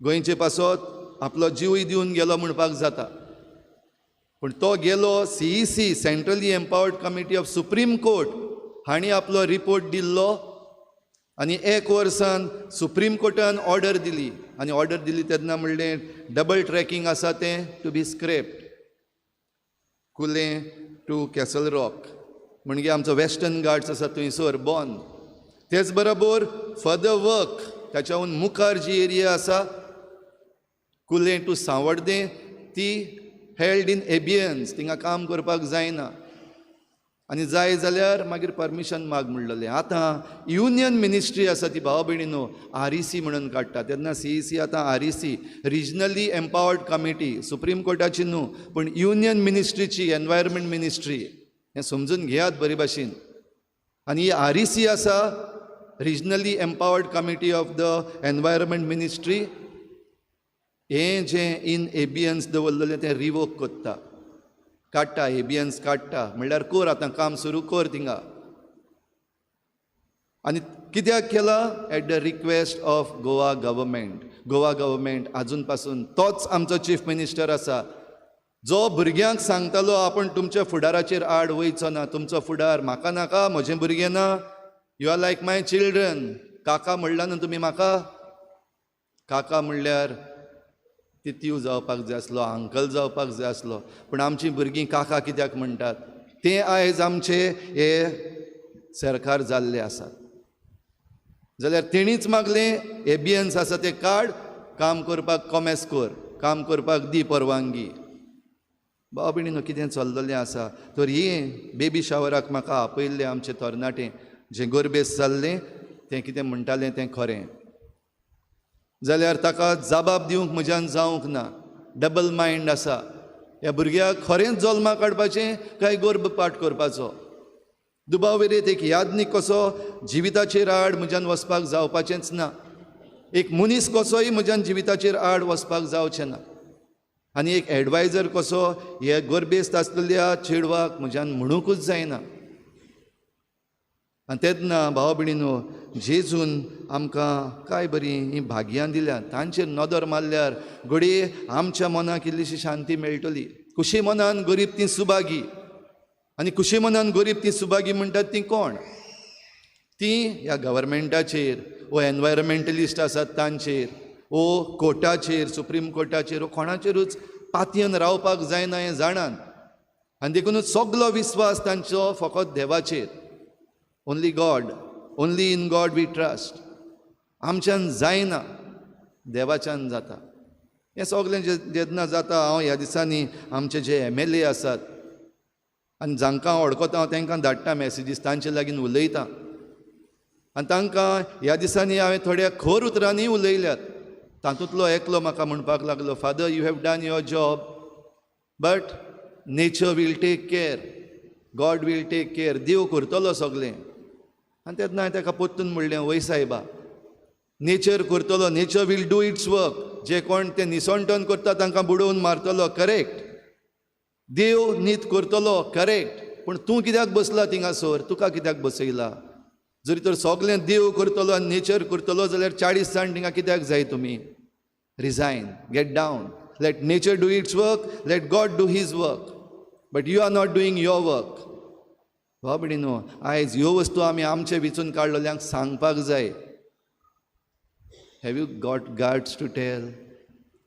गोंयचे पासत आपलो जीवय दिवन गेलो म्हणपाक जाता. पूण तो गेलो, CEC, centrally empowered committee of supreme court हांणी आपलो रिपोर्ट दिल्लो आनी एक वर्सान सुप्रीम कोर्टान ऑर्डर दिली. आनी ऑर्डर दिली तेन्ना म्हणलें डबल ट्रॅकिंग आसा तें to be scrapped, Kulem to Castle Rock म्हणजे आमचो वेस्टर्न घाट्स आसा थंयसर बंद. तेच बरोबर फर्दर वर्क ताच्याहून मुखार जी एरिया आसा कुलें टू सांवड्डें ती हेल्ड इन एबियन्स, थिंगा काम करपाक जायना. आनी जाय जाल्यार मागीर परमिशन माग म्हणलेलें. आतां युनियन मिनिस्ट्री आसा ती भावा भयणीनो REC म्हणून काडटा. तेन्ना CEC आतां REC, regionally empowered committee, supreme कोर्टाची न्हू पूण युनियन मिनिस्ट्रीची, एनवायरमेंट मिनिस्ट्री. हें समजून घेयात बरे भाशेन. आनी ही REC आसा, regionally empowered committee of the environment ministry, हें जें इन एबियन्स दवरलेलें तें रिवोक करता, काडटा, एबियन्स काडटा. म्हणल्यार कर आतां काम सुरू कर थिंगा. आनी कित्याक केला? At the request of Goa government. Goa government आजून पासून तोच आमचो चीफ मिनिस्टर आसा जो भुरग्यांक सांगतालो आपूण तुमच्या फुडाराचेर आड वयचो ना, तुमचो फुडार म्हाका नाका, म्हजें भुरगें ना, you are like my children. काका म्हणला न्हू तुमी म्हाका, काका म्हणल्यार तितीव जावपाक जाय आसलो, अंकल जावपाक जाय आसलो, पूण आमचीं भुरगीं काका कित्याक म्हणटात? तें आयज आमचे हे सरकार जाल्ले आसात. जाल्यार तेणीच मागलें एबियन्स आसा तें काड, काम करपाक कॉमेस कर, काम करपाक दी परवानगी. भाव भयणीनो कितें चल्लेलें आसा. तर ही बेबी शावराक म्हाका आपयल्लें आमचे तरणाटे जे गोरबेस जाल्लें तें कितें म्हणटालें तें खरें. जाल्यार ताका जबाब दिवंक म्हज्यान जावंक ना. डबल मायंड आसा. ह्या भुरग्याक खरेंच जल्मा काडपाचें काय गर्भपाठ करपाचो? दुबाव वेरेत एक यादनीक कसो जिविताचेर आड म्हज्यान वचपाक जावपाचेंच ना. एक मनीस कसोय म्हज्यान जिविताचेर आड वचपाक जावचें ना. आनी एक एडवायजर कसो हे गर्भेस्त आसलेल्या चेडवाक म्हज्यान म्हणूंकूच जायना. आनी तेन्ना भाव भयणीनो जेजून आमकां काय बरीं हीं भाग्यां दिल्यात. तांचेर नदर मारल्यार घडये आमच्या मनाक इल्लीशी शांती मेळटली. खुशी मनान गरीब ती सुभागी. आनी खुशी मनान गरीब ती सुभागी म्हणटात ती कोण? ती ह्या गव्हर्मेंटाचेर वो एनवायरमेंटलिस्ट आसात तांचेर वो कोर्टाचेर, सुप्रीम कोर्टाचेर, वो कोणाचेरूच पातयेन रावपाक जायना हें जाणान. आनी देखूनच सगलो विस्वास तांचो फकत देवाचेर. Only God, only in God we trust. आमच्यान जायना, देवाच्यान जाता. हें सगलें जेन्ना जाता, हांव ह्या दिसांनी आमचे जे MLA आसात आनी जांकां वळखता हांव तांकां धाडटा मॅसेजीस, तांचे लागीं उलयता. आनी तांकां ह्या दिसांनी हांवें थोड्या खर उतरांनी उलयल्यात. तातूंतलो एकलो म्हाका म्हणपाक लागलो, father you have done your job, but nature will take care, God will take care, देव करतलो सगलें. आनी तेन्ना हांवें ताका परतून म्हणलें, वय सायबा, नेचर करतलो, nature will do its work. जे कोण ते निसणटन करता तांकां बुडोवन मारतलो, करेक्ट. देव नीत करतलो, करेक्ट. पूण तूं कित्याक बसला थिंगासर? तुका कित्याक बसयला? जरी तर सगलें देव करतलो आनी नेचर करतलो जाल्यार 40 जाण थिंगा कित्याक जाय तुमी? Resign, get down, let nature do its work, let God do his work, but you are not doing your work. भाव भयणीनो आयज ह्यो वस्तू आमी आमचे विचून काडलेल्यांक सांगपाक जाय. Have you got guts to tell?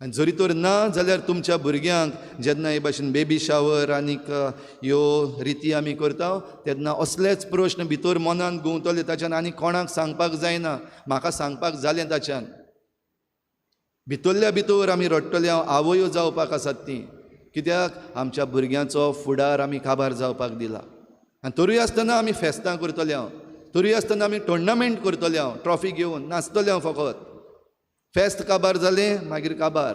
आनी जरी तर ना जाल्यार तुमच्या भुरग्यांक जेन्ना हे भाशेन बेबी शावर आनीक ह्यो रिती आमी करता तेन्ना असलेच प्रश्न भितर मनान घुंवतले. ताच्यान आनी कोणाक सांगपाक जायना, म्हाका सांगपाक जालें. ताच्यान भितरल्या भितर आमी रडटले. आवयो जावपाक आसात ती, कित्याक आमच्या भुरग्यांचो फुडार आमी काबार जावपाक दिला. आनी तरूय आसतना आमी फेस्तां करतले हांव, तरूय आसतना आमी टुर्नामेंट करतले हांव, ट्रॉफी घेवन नाचतले हांव. फकत फेस्त काबार जालें मागीर काबार,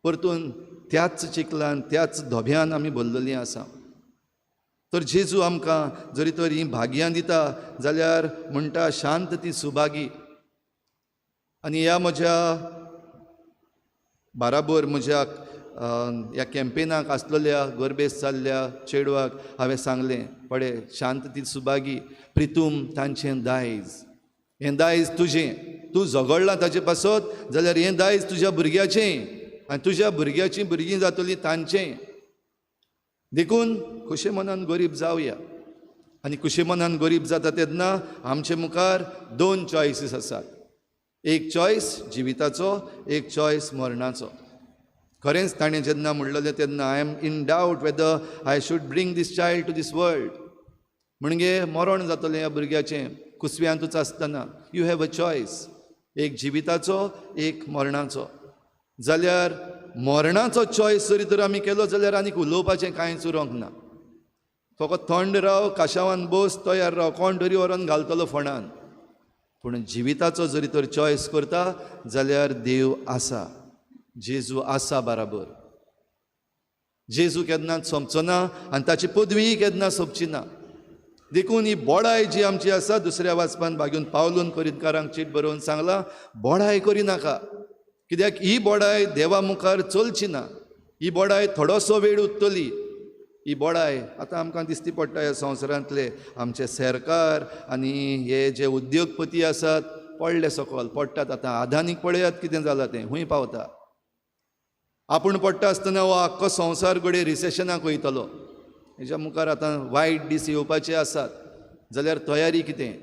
परतून त्याच चिखलान त्याच धोब्यान आमी भरलेलीं आसा. तर जेजू आमकां जरी तर हीं भाग्यां दिता जाल्यार म्हणटा शांत ती सुभागी. आनी ह्या म्हज्या बाराबर म्हज्या ह्या कॅम्पेनाक आसलेल्या गोरबेस जाल्ल्या चेडवाक हांवें सांगलें, पळय शांत ती सुभागी, प्रितूम तांचें दायज, हें दायज तुजें, तूं झगडलां ताचे पासत जाल्यार हें दायज तुज्या भुरग्याचें आनी तुज्या भुरग्याचीं भुरगीं जातलीं तांचें. देखून खुशे मनान गरीब जावया. आनी खुशे मनान गरीब जाता तेन्ना आमचे मुखार दोन चॉयसीस आसात. एक चॉयस जिविताचो, एक चॉयस मरणाचो. खरेंच ताणें जेन्ना म्हणलेलें तेन्ना I am in doubt whether I should bring this child to this world. म्हणजे मरण जातलें ह्या भुरग्याचें कुसव्यांतूच आसतना. You have a choice, एक जिविताचो एक मरणाचो. जाल्यार मरणाचो चॉयस जरी तर आमी केलो जाल्यार आनीक उलोवपाचें कांयच उरोंक ना. फकत थंड राव, काशावान बस, तयार राव, कोण तरी व्हरोन घालतलो फोंडान. पूण जिविताचो जरी तर चॉयस करता जाल्यार देव आसा, जेजू आसा बराबर. जेजू केन्नाच सोंपचो ना आनी ताची पदवीय केन्ना सोंपची ना. देखून ही बोडाय जी आमची आसा, दुसऱ्या वाचपान बागून पावलून कोरिंतकारांक चीट बरोवन सांगलां, बोडाय करिनाका, कित्याक ही बोडाय देवा मुखार चलची ना. ही बोडाय थोडोसो वेळ उरतली. ही बोडाय आतां आमकां दिसती पडटा ह्या संवसारांतले आमचे सरकार आनी हे जे उद्योगपती आसात पडले सकल पडटात. आतां आदानीक पळयात कितें जालां तें, खूंय पावता. आपूण पडटा आसतना हो आख्खो संवसार घडये रिसेशनाक वयतलो. हेज्या मुखार आतां वायट दीस येवपाचे आसात, जाल्यार तयारी कितें?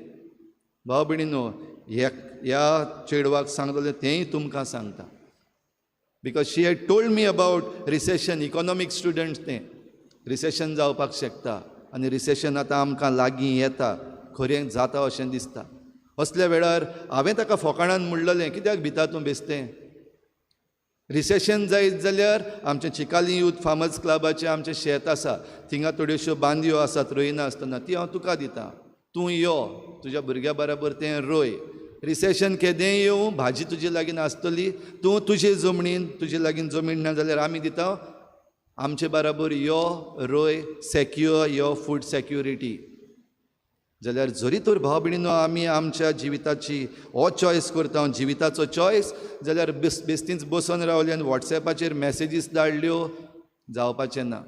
भाव भयणीनो, ह्या चेडवाक सांगलें तेंय तुमकां सांगता, because she had told me about recession. Economic students तें रिसेशन जावपाक शकता आनी रिसेशन आतां आमकां लागीं येता, खरें जाता अशें दिसता. असल्या वेळार हांवें ताका फोकाणान म्हणलेलें, कित्याक भिता तूं बेसतें? रिसेशन जायत जाल्यार आमचें चिकाली यूथ फार्मर्स क्लबाचें आमचें शेत आसा, थिंगा थोड्योश्यो बांदयो आसात रोयना आसतना, ती हांव तुका दितां, तूं यो तुज्या भुरग्या बराबर तें रोय. रिसेशन केदेंय येवं, भाजी तुजे लागीं आसतली, तूं तुजे जमणीन, तुजे लागीं जमीन ना जाल्यार आमी दिता, आमचे बराबर यो रोय, सेक्युअर यो फूड सेक्युरिटी. जाल्यार जरी तर भाव भयणीनो आमी आमच्या जिविताची हो चॉयस करता, जिविताचो चॉयस, जाल्यार बेस्तींच बसून रावले आनी वॉट्सॅपाचेर मॅसेजीस धाडल्यो जावपाचें ना.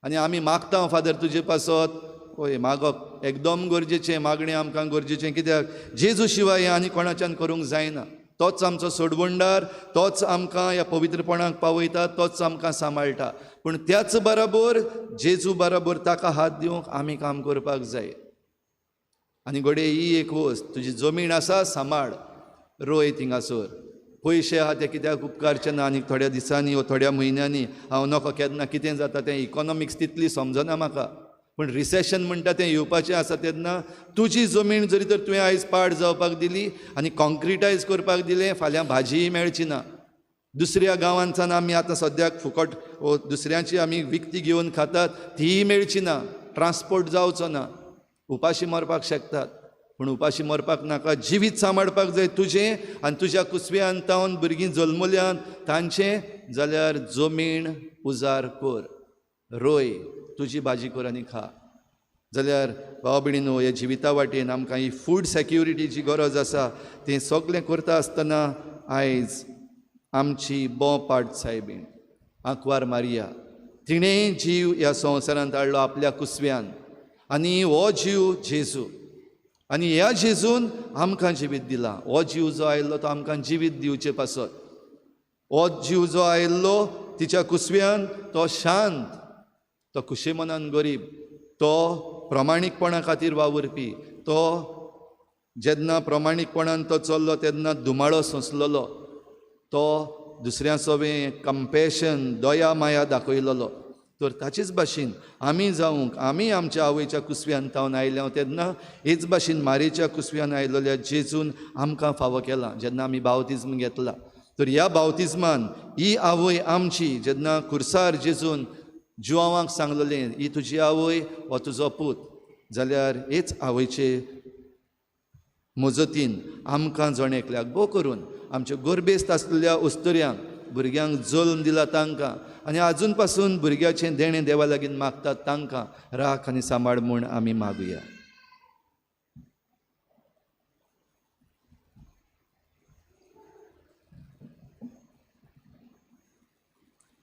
आनी आमी मागता फादर तुजे पासत, हय मागप एकदम गरजेचें, मागणें आमकां गरजेचें, कित्याक जेजू शिवाय हें आनी कोणाच्यान करूंक जायना. तोच आमचो सोडवणदार, तोच आमकां ह्या पवित्रपणाक पावयता, तोच आमकां सांबाळटा. पूण त्याच बराबर जेजू बराबर ताका हात दिवंक आमी काम करपाक जाय. आनी घडये ही एक वस्त, तुजी जमीन आसा सांबाळ, रोय थिंगासर, पयशे आहा ते कित्याक उपकारचे ना. आनी थोड्या दिसांनी वो थोड्या म्हयन्यांनी हांव नको केन्ना कितें जाता तें इकॉनॉमिक्स तितली समजना म्हाका, पूण रिसेशन म्हणटा तें येवपाचें आसा. तेन्ना तुजी जमीन जरी तर तुवें आयज पाड जावपाक दिली आनी कॉन्क्रिटायज करपाक दिलें, फाल्यां भाजीय मेळची ना. दुसऱ्या गांवांतल्यान आमी आतां सद्याक फुकट दुसऱ्यांची आमी विकती घेवन खातात, तीय मेळची ना, ट्रान्सपोर्ट जावचो ना, उपाशी मरपाक शकतात. पूण उपाशी मरपाक नाका, जिवीत सांबाळपाक जाय तुजें आनी तुज्या कुसव्यान तावन भुरगीं जल्मल्यान तांचें. जाल्यार जमीन उजार कर, रोय, तुजी भाजी कर आनी खा. जाल्यार भाव भयणीनो, ह्या जिविता वाटेन आमकां ही फूड सेक्युरिटीची गरज आसा. तें सगळें करता आसतना आयज आमची बोपाट सायबीण आंकवार मारिया, तिणें जीव ह्या संवसारांत हाडलो आपल्या कुसव्यान, आनी हो जीव जेजू, आनी ह्या जेजून आमकां जिवीत दिलां. हो जीव जो आयिल्लो तो आमकां जिवीत दिवचे पासत. हो जीव जो आयिल्लो तिच्या कुसव्यान, तो शांत, तो खुशे मनान गरीब, तो प्रमाणीकपणा खातीर वावुरपी, तो जेन्ना प्रमाणीकपणान तो चल्लो तेन्ना धुमाळो सोंसलेलो, तो दुसऱ्या सोबें कंपॅशन, दया माया दाखयलेलो. तर ताचेच भाशेन आमी जावंक, आमी आमच्या आवयच्या कुसव्यान तावन आयल्या तेन्ना हेच भाशेन मारेच्या कुसव्यान आयलेल्या जेजून आमकां फावो केला जेन्ना आमी बावतिज्म घेतला. तर ह्या बावतिज्मान ही आवय आमची जेन्ना खुर्सार जेजून जुवांक सांगलेलें, ही तुजी आवय हो तुजो पूत, जाल्यार हेच आवयचे मजतीन आमकां जण एकल्याक बो करून आमच्यो गोरबेस्त आसलेल्या उस्तुऱ्यांक भुरग्यांक जल्म दिला तांकां, आनी आजून पासून भुरग्याचें देणें देवा लागीं मागतात तांकां राख आनी सांबाळ म्हूण आमी मागुया.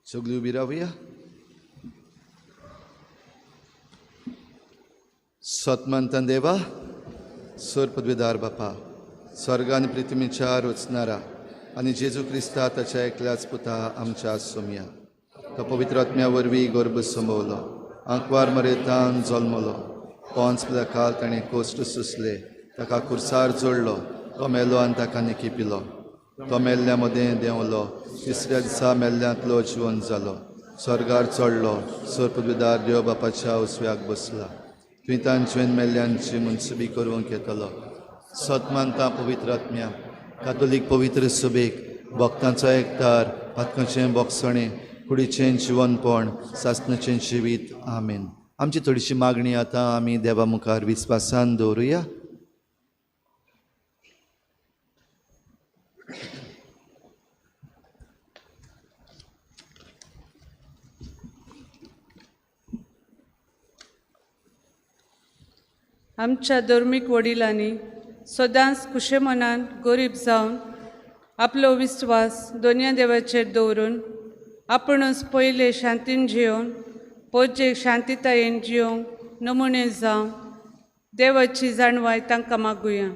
सगळीं उबी रावया. सतमंतन देवा, सर पदवीदार बापा, स्वर्ग आनी पृथ्वीच्या रचणारा आनी जेजू क्रिस्ता ताच्या एकल्याच पुता आमच्या सोमया, तो पवित्र आत्म्या वरवीं गर्भ समवलो, आंकवार मरेतान जल्मलो, पोंच काल ताणें कोश्ट सोंसले, ताका खुर्सार जोडलो, तो मेलो आनी ताका निकिपिलो, तो मेल्ल्या मदें देंवलो, तिसऱ्या दिसा मेल्ल्यांतलो जिवन जालो, स्वर्गार चडलो, सर पदवीदार देव बापाच्या उजव्याक बसला, तुवें तांचे मेल्ल्यांची मनसुबी करूंक येतलो. सतमानता पवित्र आत्म्या, कातोलीक पवित्र सभेक, भक्तांचो एकतार, पातकांचें बोगसणें, कुडीचें जिवनपण, सासणाचें जिवीत. आमेन. आमची थोडीशी मागणी आतां आमी देवा मुखार विस्वासान दवरुया. आमच्या धर्मीक वडिलांनी सदांच खुशे मनान गरीब जावन आपलो विस्वास दोनया देवाचेर दवरून आपुणूच पयले शांतीन जियोवन पोजेक शांतितायेन जियोवंक नमुने जावन देवाची जाणवाय तांकां मागुया.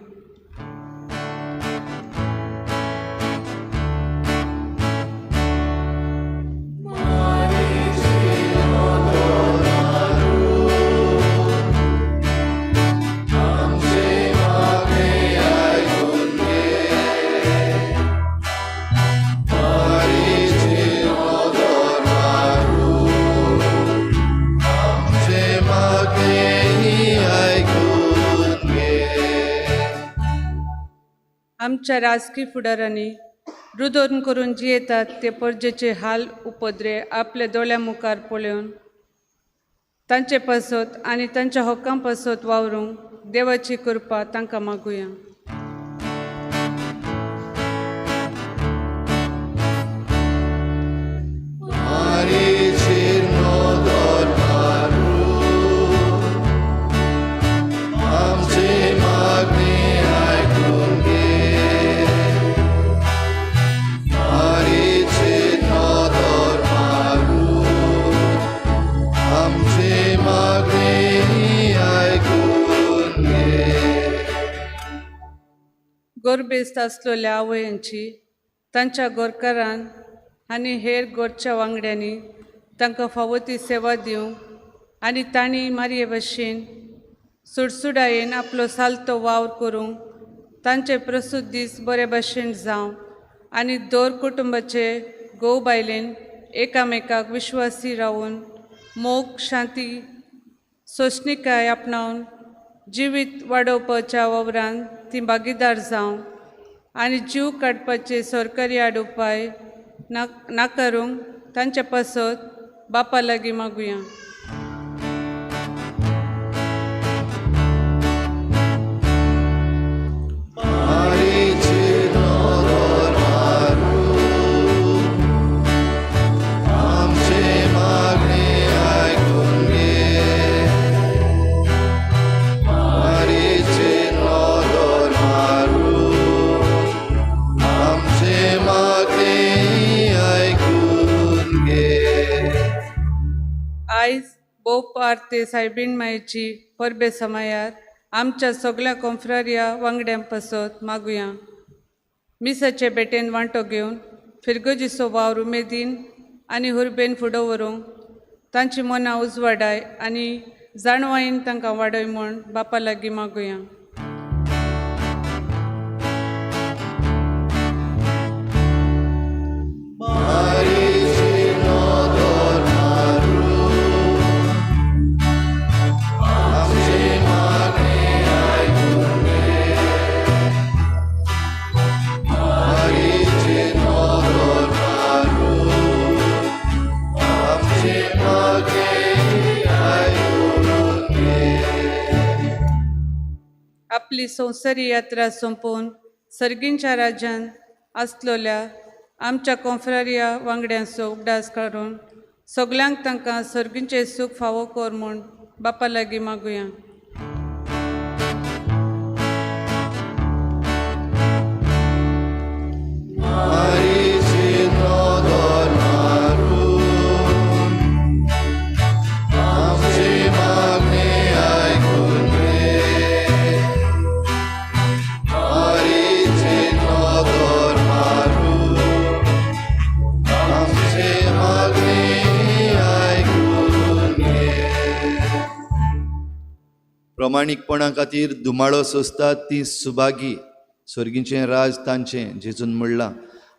आमच्या राजकी फुडारांनी रुदोन करून जियेतात ते परजेचे हाल उपद्रे आपल्या दोळ्या मुखार पळोवन तांचे पासत आनी तांच्या हक्कां पासत वावरूंक देवाची कृपा तांकां मागुया. गोरबेस्त आसलेल्या आवयांची तांच्या गोरकारान आनी हेर गोरच्या वांगड्यांनी तांकां फावो ती सेवा दिवंक आनी तांणी मारये भशेन सुडसुडायेन आपलो सालतो वावर करूंक तांचे प्रसूत दीस बरे भशेन जावं आनी दर कुटुंबाचे घोव बायलेन एकामेकाक विश्वासी रावून मोग शांती सोंसणीकाय आपणावन जिवीत वाडोवपाच्या वावरान ती भागीदार जावं आनी जीव काडपाचे सरकारी आड उपाय नाकारूंक तांचे पासत बापा लागीं मागुया. आयज बोप आरती सायबीण मायेची परबे समायार आमच्या सगळ्या कोंफ्रारिया वांगड्यां पासत मागुया. मिसाचे बेटेन वांटो घेवन फिरगजीचो वावर उमेदीन आनी हुरबेन फुडो व्हरूंक तांची मनां उजवाडाय आनी जाणवायेन तांकां वाडय म्हूण बापा लागीं मागुया. आपली संवसारी यात्रा सोंपोवन सर्गींच्या राज्यान आसलेल्या आमच्या कोंफ्रारिया वांगड्यांचो उगडास काडून सगल्यांक तांकां सर्गींचें सूख फावो कर म्हूण बापा लागीं मागुया. प्रमाणीकपणा खातीर धुमाळो सोंसतात ती सुभागी, सर्गीचें राज तांचें जेजून म्हणलां.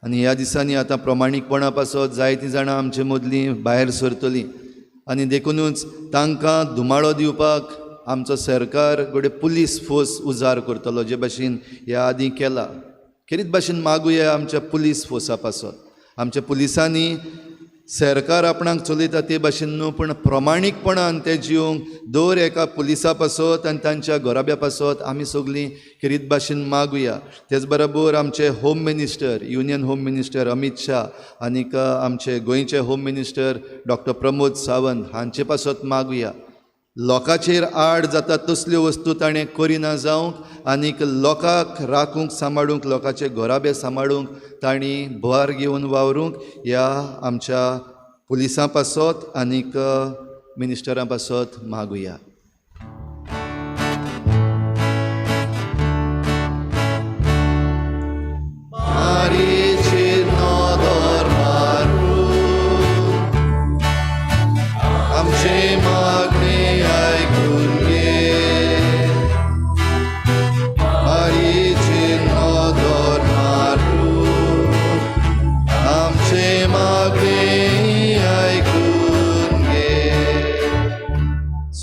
आनी ह्या दिसांनी आतां प्रमाणीकपणा पासत जायतीं जाणां आमचे मदलीं भायर सरतलीं आनी देखुनूच तांकां धुमाळो दिवपाक आमचो सरकार घडये पुलीस फोर्स उजार करतलो, जे भाशेन ह्या आदीं केला. खेरीत भाशेन मागुया आमच्या पुलीस फोर्सा पासत. आमच्या पुलिसांनी सरकार आपणाक चलयता ते भाशेन न्हू, पूण प्रमाणीकपणान ते जिवंक दर एका पुलिसा पासत आनी तांच्या घराब्या पासत आमी सगळीं खेरीत भाशेन मागुया. तेच बरोबर आमचे home minister, union home minister Amit Shah आनीक आमचे गोंयचे home minister doctor Pramod Sawant हांचे पासत मागुया. लोकांचेर आड जाता तसल्यो वस्तू ताणें करिना जावंक आनीक लोकांक राखूंक सांबाळूंक, लोकांचे घराबे सांबाळूंक तांणी भर घेवन वावरूंक ह्या आमच्या पुलिसां पासत आनीक मिनिस्टरां पासत मागुया.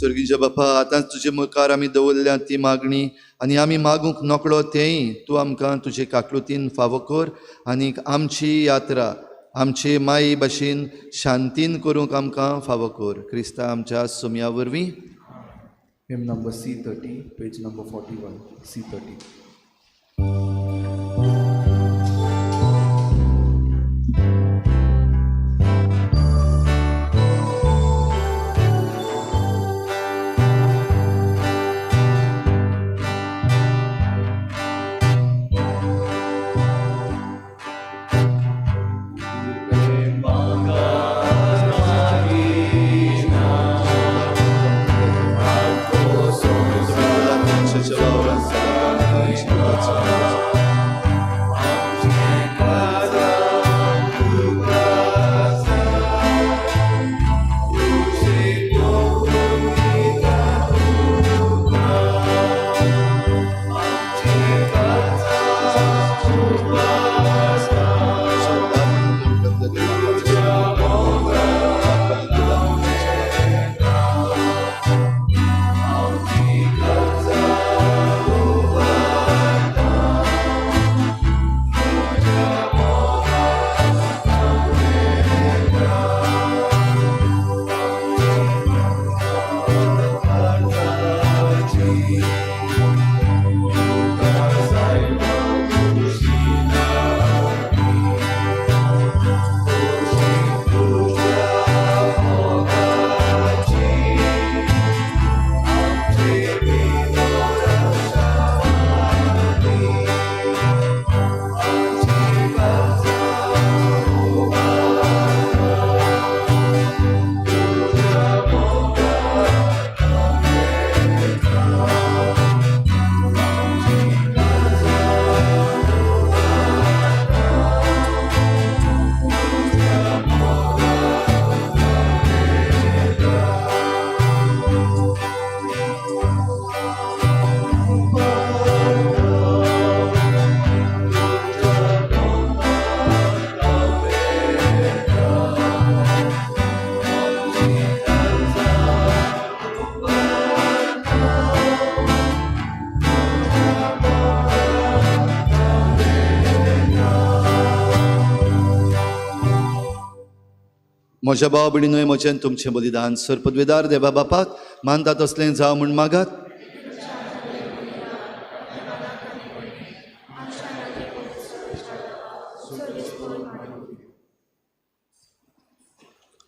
सर्गीच्या बापा, आतांच तुजे मुखार आमी दवरल्या ती मागणी आनी आमी मागूंक नकळो तेंय तूं आमकां तुजे काकलुतीन फावो कर आनीक आमची यात्रा आमचे माई भाशेन शांतीन करूंक आमकां फावो कर. क्रिस्ता आमच्या सुमया वरवीं. Hymn number C30, page number 41, C30. म्हज्या भाव भयणीनूय म्हजें तुमचें बलिदान सरपदवेदार देवा बापाक मानता तसलें जावं म्हूण मागात.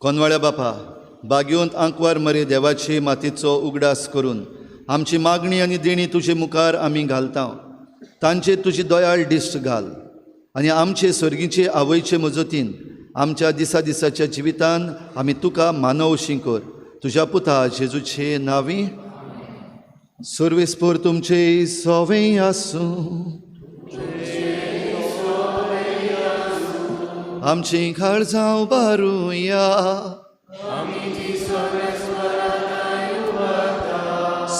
कोनवाळ्या बापा, बागेवंत आंकवार मरे देवाची मातीचो उगडास करून आमची मागणी आनी देणी तुजे मुखार आमी घालता, तांचेर तुजी दयाळ दिश्ट घाल आनी आमचे सर्गीचे आवयचे मजतीन आमच्या दिसा दिसाच्या जिवितान आमी तुका मानवशी कर. तुज्या पुता जेजूचे नांवी. सर्वेस्पोर तुमचे सवे आसूं. आमची काळजां उबारुया.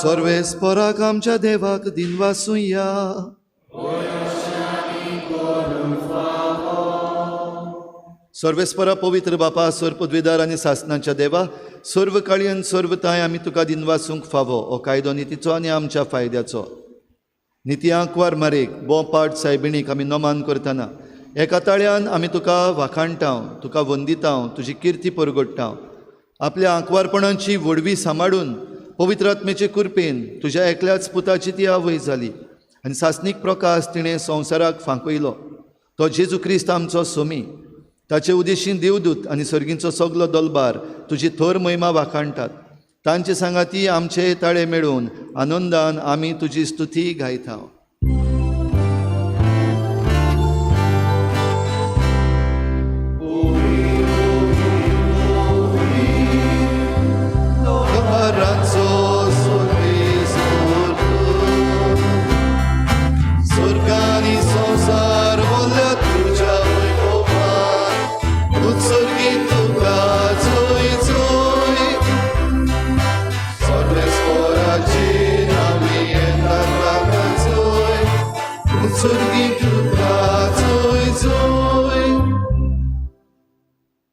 सर्वेस्पोराक आमच्या देवाक दिनवासुया. सर्वेस्परा पवित्र बापा, सर्व पदवीदार आनी सासनाच्या देवा, सर्व काळी आनी सर्व ताय आमी तुका दिनवासूंक फावो हो कायदो नितीचो आनी आमच्या फायद्याचो. निती आंकवार मारेक बोपाट सायबिणीक आमी नमान करतना एका ताळ्यान आमी तुका वाखाणटाव, तुका वंदिताव, तुजी किर्ती परगडटाव. आपल्या आंकवारपणाची व्हडवी सांबाळून पवित्र आत्म्याचे कृपेन तुज्या एकल्याच पुताची ती आवय जाली आनी सासणीक प्रकाश तिणें संवसाराक फांकयलो. तो जेजू क्रिस्त आमचो सोमी. ताचे उदेशीन देवदूत आनी सर्गींचो सगलो दलबार तुजी थोर महिमा वाखाणटात. तांचे सांगाती आमचे ताळे मेळून आनंदान आमी तुजी स्तुती गायता.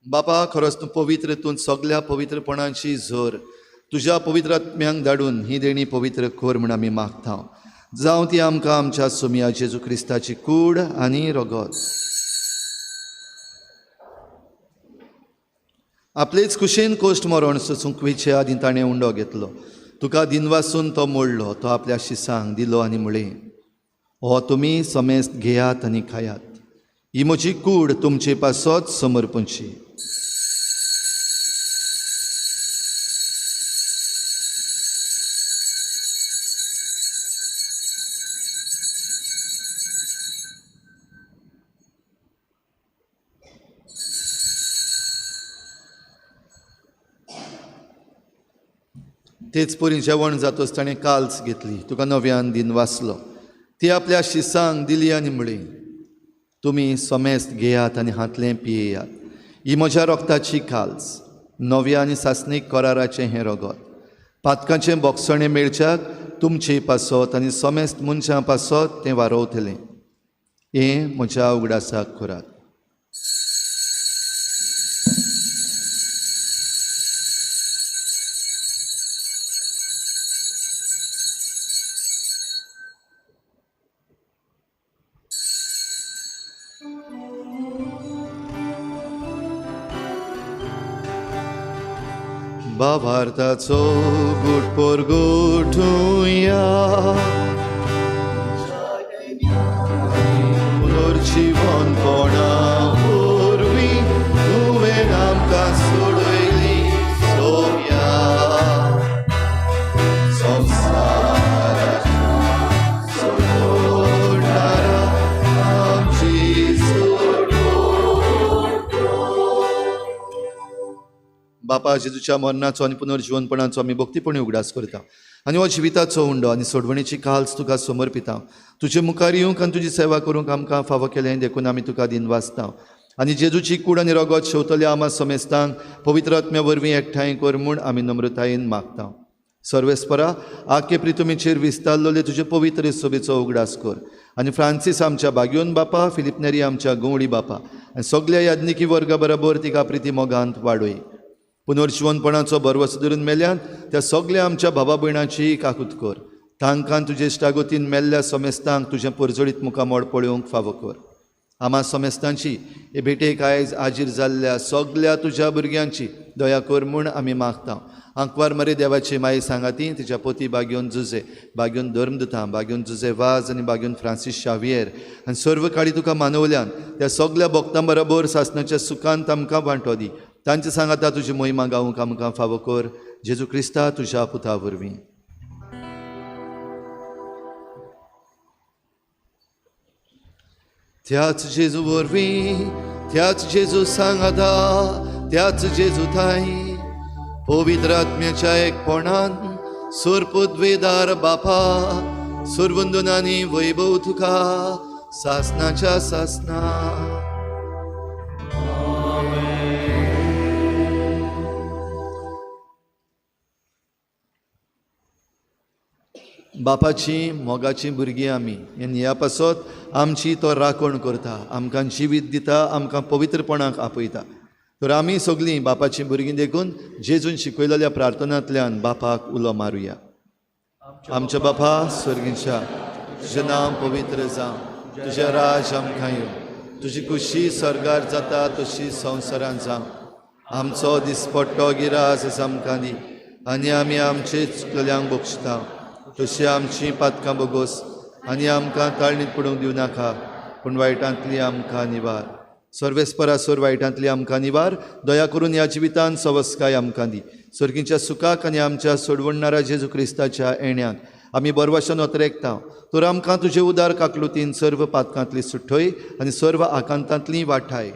बापा, खरोच तूं पवित्र, तूं सगल्या पवित्रपणाची झर. तुज्या पवित्र आत्म्यांक धाडून ही देणी पवित्र कर म्हूण आमी मागता. जावं ती आमकां आमच्या सोमया जेजू क्रिस्ताची कूड आनी रगत. आपलेच कुशेन कोश्ट मरण सोसूंक आदीं ताणें उंडो घेतलो. तुका दिनवासून तो मोडलो, तो आपल्या शिसांक दिलो आनी म्हळें, हो तुमी समेस्त घेयात आनी खायात, ही म्हजी कूड तुमचे पासत समर्पणची. तेच परी जेवण जातच ताणें काल्स घेतली, तुका नव्यान दिन वाचलो, ती आपल्या शिसांक दिली आनी म्हळी, तुमी समेस्त घेयात आनी हांतलें पियेयात, ही म्हज्या रक्ताची काल्स, नव्या आनी सासणीक कराराचें हें रगत, पातकाचें बोगसणें मेळच्याक तुमचे पासत आनी समेस्त मनशां पासत तें वारोवतलें. हें म्हज्या उगडासाक करात. भावार्थाचो गुट परगटुया, पुनर्जीवनपणा वरवीं तुवें आमकां सोडयली सोम्या, संवसाराच्या सोडणारा आमची सोडवण. बापा, जेजूच्या मरणाचो आनी पुनर्जीवनपणाचो आमी भक्तीपणी उगडास करता आनी हो जिविताचो उंडो आनी सोडवणेची काल्स तुका समर्पिता. तुजे मुखार येवंक आनी तुजी सेवा करूंक आमकां फावो केलें देखून आमी तुका दिनवासता. आनी जेजूची कूड आनी रगत शेवतल्या आमा समेस्तांक पवित्र आत्म्या वरवीं एकठांय कर म्हूण आमी नम्रतायेन मागता. सर्वेस्परा, आखे प्रितुमीचेर विस्तारलेले तुजे पवित्र सोबेचो उगडास कर आनी फ्रांसीस आमच्या बाग्योन बापा, फिलिप नेरी आमच्या गवळी बापा आनी सगल्या याज्ञिकी वर्गा बरोबर तिका प्रिती मोगांत वाडय. पुनर्जीवनपणाचो भरवसो धरून मेल्यान त्या सगल्या आमच्या भावा भयणाची काकूत कर. तांकां तुजे इश्टागतीन मेल्ल्या समेस्तांक तुजें परजळीत मुखामळ पळोवंक फावो कर. आमा समेस्तांची हे भेटेक आयज आजीर जाल्ल्या सगल्या तुज्या भुरग्यांची दया कर म्हूण आमी मागता. आंकवार मरे देवाची माई सांगाती, तिच्या पोती बाग्योन जुजे, बाग्योन धर्मदुतां, बाग्योन जुजे वाज आनी बाग्योन फ्रांसीस शावियर आनी सर्व काळी तुका मानवल्यान त्या सगल्या भक्तां बरोबर सासणाच्या सुखांत आमकां वांटो दी. तांचे सांगाता तुजी मोहिमा गावंक आमकां फावो कर. जेजू क्रिस्ता तुज्या पुता वरवीं. त्याच जेजू वरवीं, त्याच जेजू सांगाता, त्याच जेजू थांय पवित्र आत्म्याच्या एकपणान सुरपुद्वेदार बापा, सुरवंदनानी वैभव तुका सासनाच्या सासना. बापाची मोगाची भुरगीं आमी, ह्या पासत आमची तो राखण करता, आमकां जिवीत दिता, आमकां पवित्रपणाक आपयता. तर आमी सगळीं बापाची भुरगीं देखून जेजून शिकयलेल्या प्रार्थनांतल्यान बापाक उलो मारुया. आमच्या बापा स्वर्गीच्या, तुजें नांव पवित्र जावं, तुजें राज आमकां येवं, तुजी खुशी सर्गार जाता तशी संवसारांत जावं. आमचो दिसपट्टो गिरास आमकां दी आनी आमी आमचे चुकल्यांक बक्षता तशी आमची पातकां बोगोस आनी आमकां ताळणीत पडूंक दिवं नाका, पूण वायटांतली आमकां निवार. सर्वेस्परासोर वायटांतली आमकां निवार. दया करून ह्या जिवितान सवस्काय आमकां दी. सर्गीच्या सुखाक आनी आमच्या सोडवणणारा जेजू क्रिस्ताच्या येण्याक आमी बरवाशन ओतरेकता. तर आमकां तुजे उदार काकलुतीन सर्व पातकांतली सुठय आनी सर्व आकांतांतली वाठाय.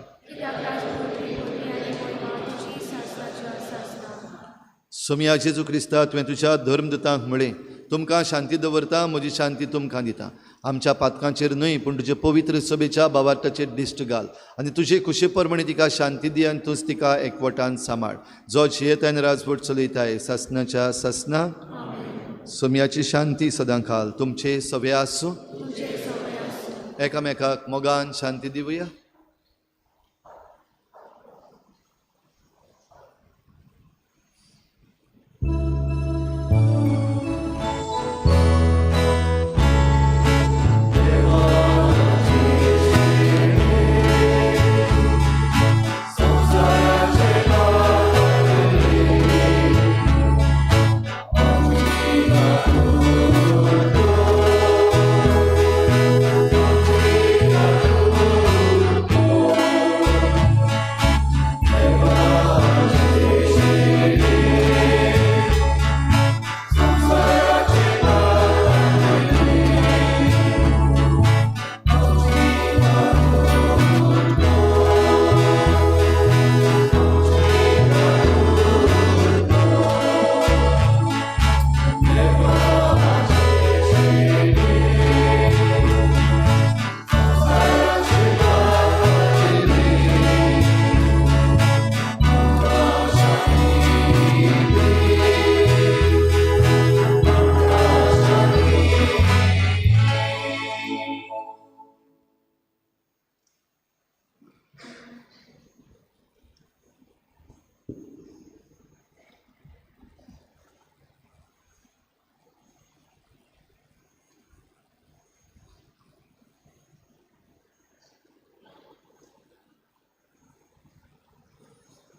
सोमया जेजू क्रिस्ता, तुवें तुज्या धर्मदूतांक म्हळें, तुमकां शांती दवरता, म्हजी शांती तुमकां दिता. आमच्या पातकांचेर न्हय पूण तुजे पवित्र सभेच्या बावार्थाचेर दिश्ट घाल आनी तुजे खुशे प्रमाणे तिका शांती दी आनी तूंच तिका एकवटान सांबाळ, जो जियेता आनी राजवट चलयताय सासनाच्या सासना. सोमयाची शांती सदां खाल तुमचे सवे आसूं. एकामेकाक मोगान शांती दिवया.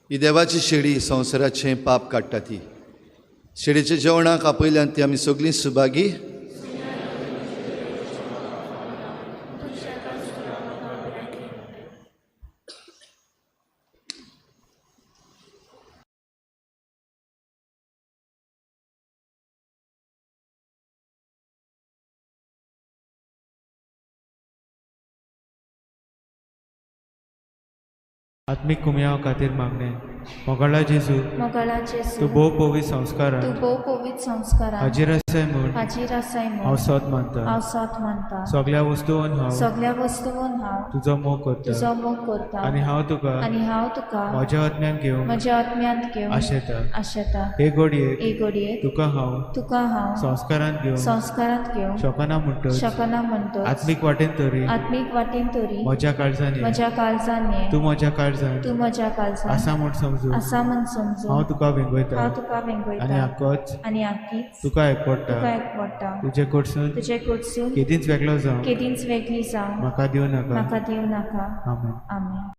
ही देवाची शेळी संवसाराचें पाप काडटा. ती शेळीच्या जेवणाक आपयल्यान ती आमी सगळीं सुभागी. आत्मीक कुमयाव खातीर मागणें. मोगाळा जेजू, मोगाळा जेजू, तूं भोव पवित्र संस्कारान, तूं भोव पवित्र संस्कारान हाजीर आसाय म्हूण, हाजीर आसाय म्हूण हांव सत मानता, हांव सत मानता. सगळ्या वस्तून हांव, सगळ्या वस्तून हांव तुजो मोग करता, तुजो मोग करता. आनी हांव तुका, आनी हांव तुका म्हज्या आत्म्यान घेवंक, म्हज्या आत्म्यांत घेवंक आशेता, आशेता. हे घडयेक, हे घडयेक तुका हांव, तुका हांव संस्कारांत घेवंक, संस्कारांत घेवंक शकना म्हणटच, शकना म्हणटच आत्मीक वाटेन तरी, आत्मीक वाटेन तरी म्हज्या काळजान, म्हज्या काळजान ये, तूं म्हज्या काळजान, तूं म्हज्या काळजान आसा म्हूण समजून, आसा म्हूण समजून हांव तुका वेंगयता, हांव तुका वेंगयता. आनी आकोच, आनी आकीच तुका एकवटा, तुका एकवटा. तुजे कडसून, तुजे कडसून केदींच वेगळो जावं, केदींच वेगळी जावं म्हाका दिवं नाका, म्हाका दिवं नाका. आमेन. आमेन.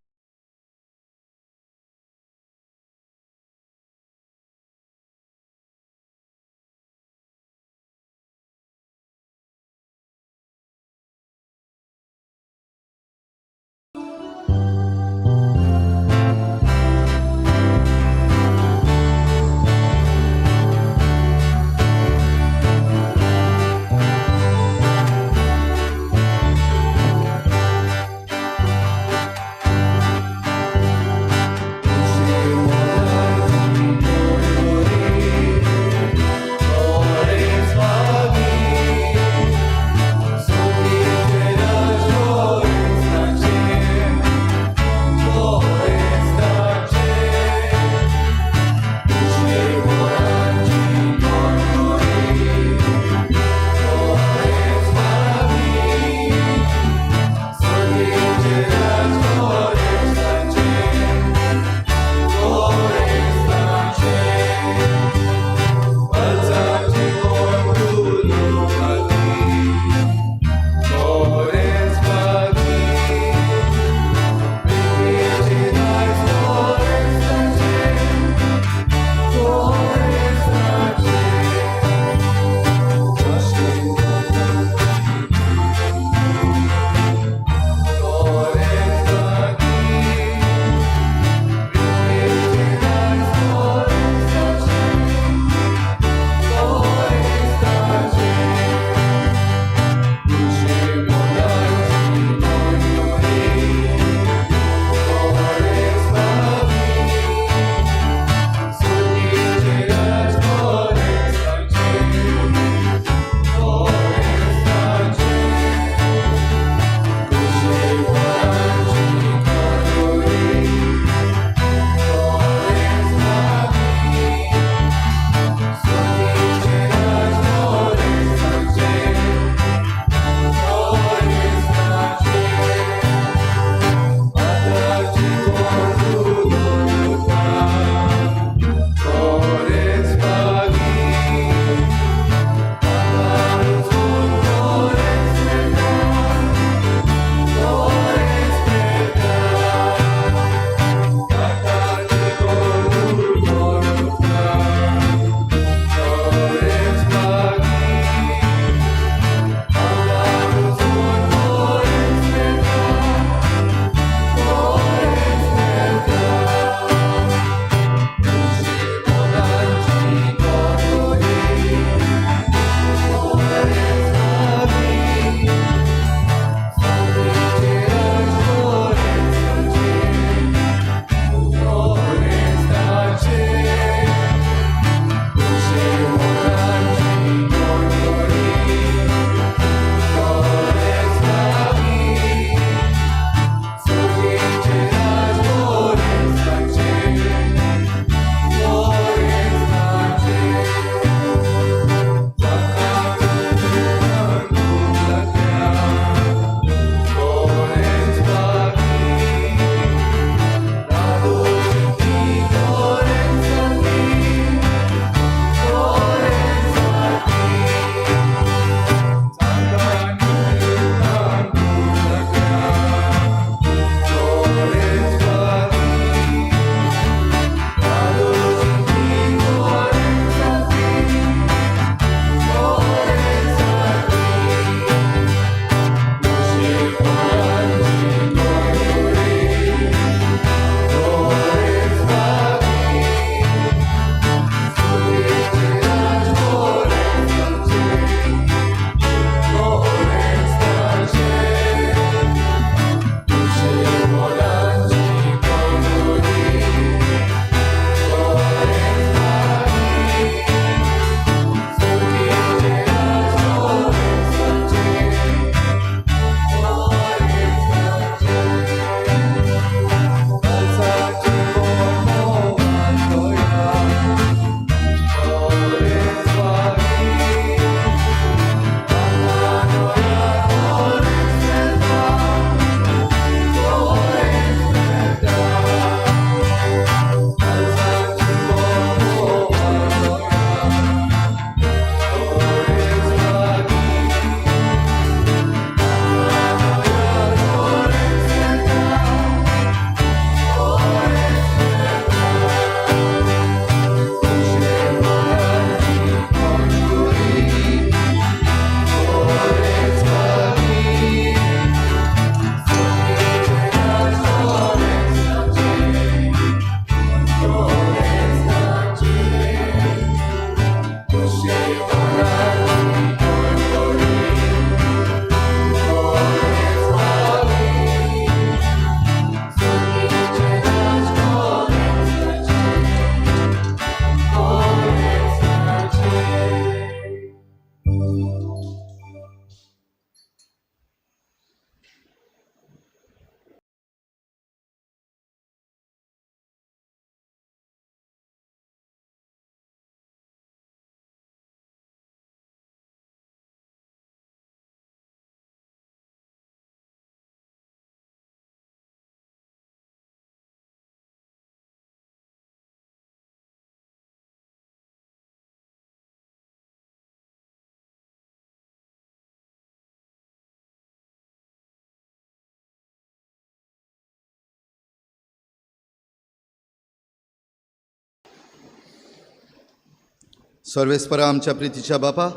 सर्वेस्परा आमच्या प्रितीच्या बापा,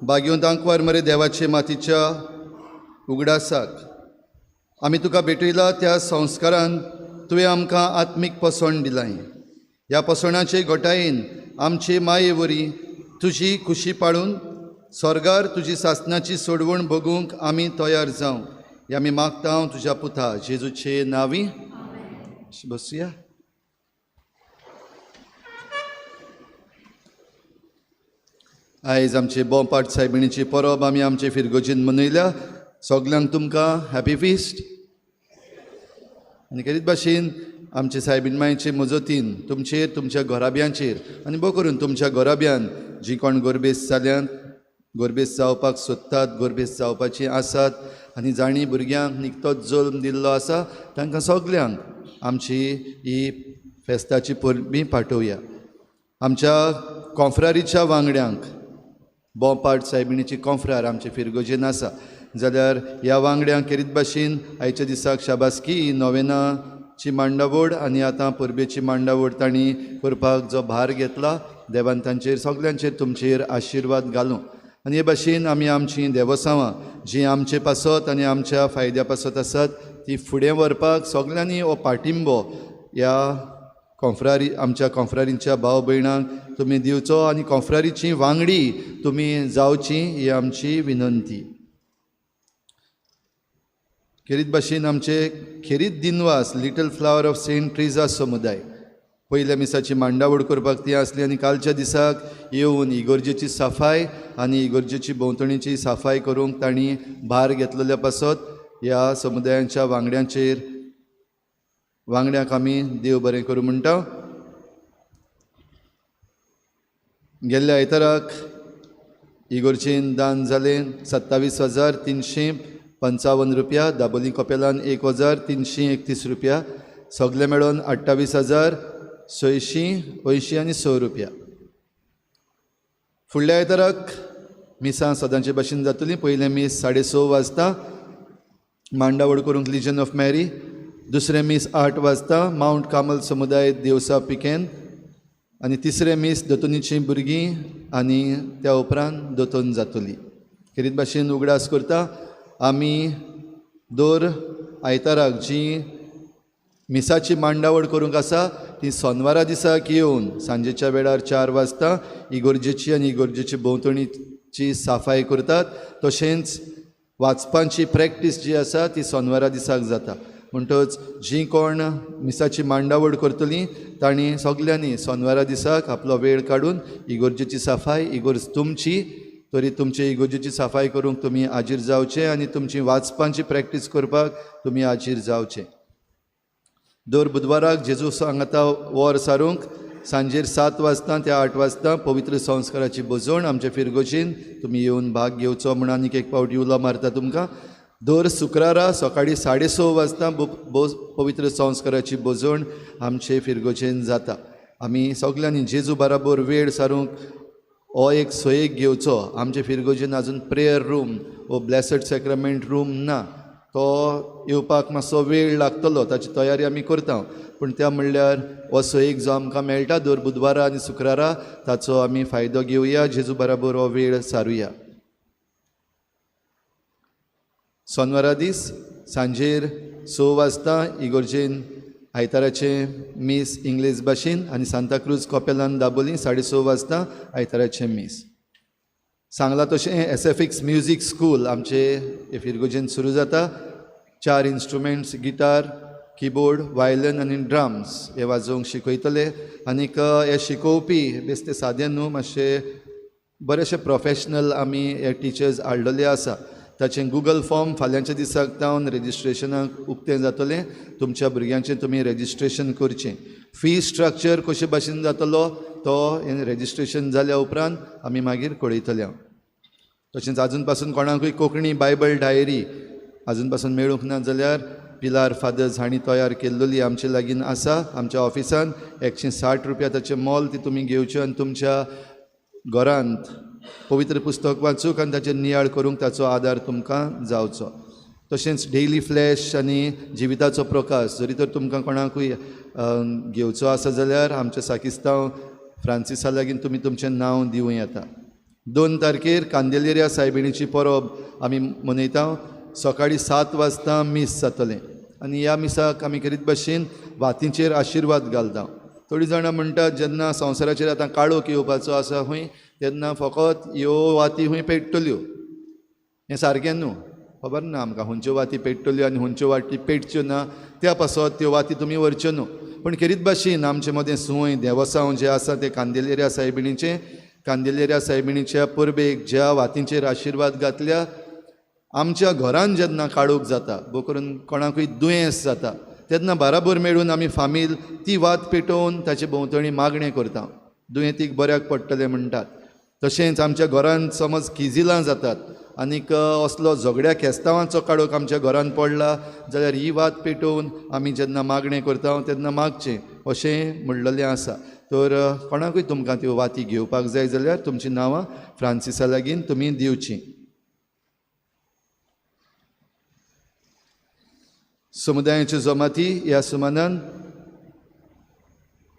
बागेवन आंकवार मरे देवाचे मातीच्या उगडासाक आमी तुका भेटयला त्या संस्कारान तुवें आमकां आत्मीक पोसवण दिलाय। ह्या पोसवणाचे घटायेन आमचे माये वरी तुजी खुशी पाळून स्वर्गार तुजी सासनाची सोडवण भोगूंक आमी तयार जावं हे आमी मागता तुज्या पुता जेजूचे नांवी। बसया। आयज आमचे बोंपाट सायबिणीची परब आमी आमचे फिरगोजीन मनयल्या। सगल्यांक तुमकां हॅपी फिस्ट। आनी खेरीत भाशेन आमचे सायबीण मायचे मजतीन तुमचेर, तुमच्या घराब्यांचेर आनी बरो करून तुमच्या घराब्यान जी कोण गोरबेस जाल्यात, गोरबेस जावपाक सोदतात, गोरबेस जावपाची आसात आनी जाणी भुरग्यांक निकतोच जल्म दिल्लो आसा तांकां सगल्यांक आमची ही फेस्ताची परबी पाठोवया। आमच्या कॉन्फ्रारीच्या वांगड्यांक, बोंपाट सायबिणीची कॉन्फ्रार आमचे फिरगोजेन आसा जाल्यार ह्या वांगड्यांक खेरीत भाशेन आयच्या दिसाक शाबासकी नोवेनाची मांडावड आनी आतां परबेची मांडावड तांणी करपाक जो भार घेतला देवान तांचेर सगल्यांचेर तुमचेर आशिर्वाद घालूं। आनी हे भाशेन आमी आमचीं देवसांवां जीं आमचे पासत आनी आमच्या फायद्या पासत आसात ती फुडें व्हरपाक सगल्यांनी हो पाठिंबो ह्या कॉन्फ्रारी आमच्या कॉन्फ्रारींच्या भाव भयणांक तुमी दिवचो आनी कॉन्फ्रारीची वांगडी तुमी जावची ही आमची विनंती। खेरीत भाशेन आमचे खेरीत दिनवास little flower of Saint Teresa समुदाय पयल्या मिसाची मांडावड करपाक ती आसली आनी कालच्या दिसाक येवन इगोर्जेची सफाय आनी इगोर्जेची भोंवतणीची सफाय करूंक तांणी भार घेतलेल्या पासत ह्या समुदायांच्या वांगड्यांचेर वांगड्यांक आमी देव बरें करूं म्हणटा। गेल्ल्या आयताराक इगोर्जेन दान जालें 27,355 रुपया, दाबोली कपेलान 1,331 रुपया, सगळे मेळोन 28,686 रुपया। फुडल्या आयताराक मिसां सदांचे भाशेन जातलीं। पयलें मीस 6:30 वाजता मांडावड करूंक लिजन ऑफ मॅरी, दुसरें मीस 8 वाजता मावंट कामल समुदाय देवसा पिकेन आनी तिसरें मीस दोतोनीचीं भुरगीं आनी त्या उपरांत दोतोन जातली। खेरीत भाशेन उगडास करता आमी दर आयताराक जी मिसाची मांडावड करूंक आसा ती सोनवारा दिसाक येवन सांजेच्या वेळार 4 वाजता इगोर्जेची आनी इगोर्जेची भोंवतणीची साफाय करतात। तशेंच वाचपांची प्रॅक्टीस जी आसा ती सोनवारा दिसाक जाता। म्हणटच जी कोण मिसाची मांडावड करतलीं तांणी सगल्यांनी सोनवारा दिसाक आपलो वेळ काडून इगोर्जेची सफाय, इगोर्ज तुमची तरी तुमचे इगोर्जेची सफाय करूंक तुमी हाजीर जावचे आनी तुमची वाचपांची प्रॅक्टीस करपाक तुमी हाजीर जावचे। दर बुधवाराक जेजू सांगाता वर सारूंक सांजेर 7 वाजता ते 8 वाजता पवित्र संस्काराची बजवण आमचे फिरगोजीन तुमी येवन भाग घेवचो म्हूण आनीक एक फावट उलो मारता तुमकां। दर शुक्रारा सकाळी 6:30 वाजता पवित्र संस्काराची बजवण आमचे फिरगोजेन जाता। आमी सगल्यांनी जेजू बराबर वेळ सारूंक हो एक सोयेक घेवचो। आमचे फिरगोजेन आजून प्रेयर रूम वो ब्लेसड सॅक्रामेंट रूम ना, तो येवपाक मातसो वेळ लागतलो, ताची तयारी आमी करता। पूण त्या म्हणल्यार हो सोयेक जो आमकां मेळटा दर बुधवारा आनी शुक्रारा ताचो आमी फायदो घेवया, जेजू बराबर हो वेळ सारुया। सोनवारा दीस सांजेर 6 वाजता इगोर्जेन आयताराचें मीस इंग्लीश भाशेन आनी सांताक्रूज कॉपेलान दाबोली 6:30 वाजता आयताराचें मीस। सांगलां तशें SFX music school आमचे फिरगोजेन सुरू जाता। 4 इन्स्ट्रुमेंट्स, गिटार, किबोर्ड, वायलन आनी ड्रम्स हे वाजोवंक शिकयतले आनीक हे शिकोवपी बेस्ते सादें न्हू, मातशे बरेशे प्रोफेशनल आमी हे टिचर्स हाडलेले आसा। ताचें गुगल फॉर्म फाल्यांच्या दिसाक जावन रेजिस्ट्रेशनाक उक्तें जातलें। तुमच्या भुरग्यांचें तुमी रेजिस्ट्रेशन करचें। फी स्ट्रक्चर कशे भाशेन जातलो तो रेजिस्ट्रेशन जाल्या उपरांत आमी मागीर कळयतले। तशेंच आजून पासून कोणाकूय कोंकणी बायबल डायरी आजून पासून मेळूंक ना जाल्यार पिलार फादर्स हांणी तयार केल्ली आमचे लागीं आसा आमच्या ऑफिसान। 160 रुपया ताचें मोल, ती तुमी घेवच्यो आनी तुमच्या घरांत पवित्र पुस्तक वाचूंक आनी ताचेर नियाळ करूंक ताचो आदार तुमकां जावचो। तशेंच डेली फ्लॅश आनी जिविताचो प्रकाश जरी तर तुमकां कोणाकूय घेवचो आसा जाल्यार आमच्या साकिस्तांव फ्रांसिसा लागीं तुमी तुमचें नांव दिवं येता. 2 तारखेर कांदेलेरिया सायबिणीची परब आमी मनयता. सकाळीं 7 वाजता मीस जातलें आनी ह्या मिसाक आमी करीत भशेन वातींचेर आशिर्वाद घालता. थोडीं जाणां म्हणटात जेन्ना संवसाराचेर आतां काळोख येवपाचो आसा खंय तेन्ना फकत ह्यो वाती खंय पेट्टल्यो, हें सारकें न्हू. खबर ना आमकां खंयच्यो वाती पेट्टल्यो आनी खंयच्यो वाती पेटच्यो ना, त्या पासत त्यो वाती तुमी व्हरच्यो न्हू. पूण खेरीत भाशेन आमचे मदें सूय देवसांव जें आसा तें कांदेलेरिया सायबिणीचें, कांदेलेरिया सायबिणीच्या परबेक ज्या वातींचेर आशिर्वाद घातल्या, आमच्या घरान जेन्ना काळोख जाता, भोव करून कोणाकूय दुयेंस जाता, तेन्ना बाराबर मेळून आमी फामील ती वात पेटोवन ताचे भोंवतणी मागणें करता, दुयेंतीक बऱ्याक पडटलें म्हणटात. तशेंच आमच्या घरान समज किजिलां जातात आनीक असलो झगड्या खेस्तांवाचो काळोख आमच्या घरान पडला जाल्यार ही वात पेटोवन आमी जेन्ना मागणें करता तेन्ना मागचें अशें म्हणलेलें आसा. तर कोणाकूय तुमकां त्यो वाती घेवपाक जाय जाल्यार तुमचीं नांवां फ्रांसिसा लागीं तुमी दिवचीं. समुदायाच्यो जमाती ह्या सुमानान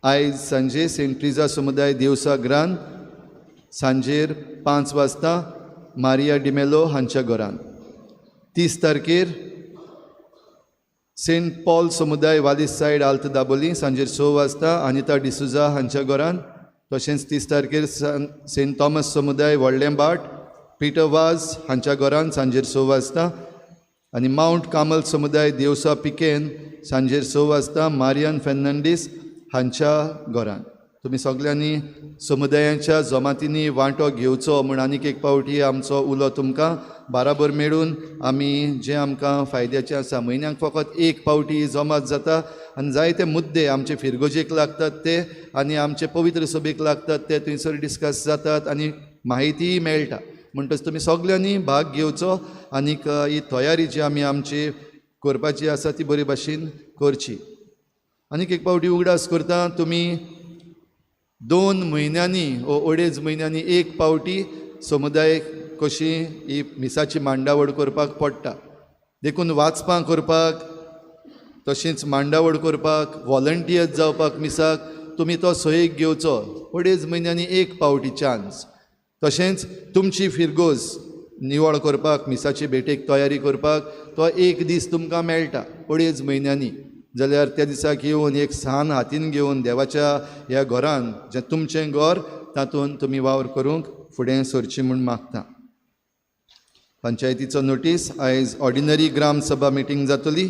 आयज सांजे सेंट ट्रिजा समुदाय देवसा ग्रान सांजेर 5 वाजता मारिया डिमेलो हांच्या घरान. 30 तारखेर सेंट पॉल समुदाय वालीस सायड आल्त दाबोली सांजेर 6 वाजता अनिता डिसुजा हांच्या घरान. तशेंच 30 तारखेर सेंट थॉमस समुदाय व्हडलें बाट पिटर वाज हांच्या घरान सांजेर 6 वाजता आनी मावंट कामल समुदाय देवसा पिकेन सांजेर 6 वाजता मारियन फेर्नांडीस हांच्या घरान. तुमी सगल्यांनी समुदायांच्या जमातींनी वांटो घेवचो म्हूण आनीक एक पावटी आमचो उलो तुमकां बाराबर मेळून आमी जें आमकां फायद्याचें आसा, म्हयन्याक फकत एक पावटी जमात जाता आनी जायते मुद्दे आमचे फिरगोजेक लागतात ते आनी आमचे पवित्र सभेक लागतात ते थंयसर डिस्कस जातात आनी म्हायतीय मेळटा. म्हणटच तुमी सगल्यांनी भाग घेवचो आनीक ही तयारी जी आमी आमची करपाची आसा ती बरे भाशेन करची. आनीक एक पावटी उगडास करता, तुमी 2 म्हयन्यांनी वो 2.5 म्हयन्यांनी एक पावटी समुदाय कशी ही मिसाची मांडावळ करपाक पडटा, देखून वाचपां करपाक तशेंच मांडावळ करपाक वॉलंटियर जावपाक मिसाक तुमी तो सहयोग घेवचो. 2.5 म्हयन्यांनी एक पावटी चान्स. तशेंच तुमची फिरगोज निवळ करपाक मिसाची भेटेक तयारी करपाक तो एक दीस तुमकां मेळटा 2.5 म्हयन्यांनी, जाल्यार त्या दिसाक येवन एक सान हातीन घेवन देवाच्या ह्या घरान जें तुमचें घर तातूंत तुमी वावर करूंक फुडें सरची म्हूण मागता. पंचायतीचो नोटीस, आयज ऑर्डिनरी ग्राम सभा मिटींग जातली.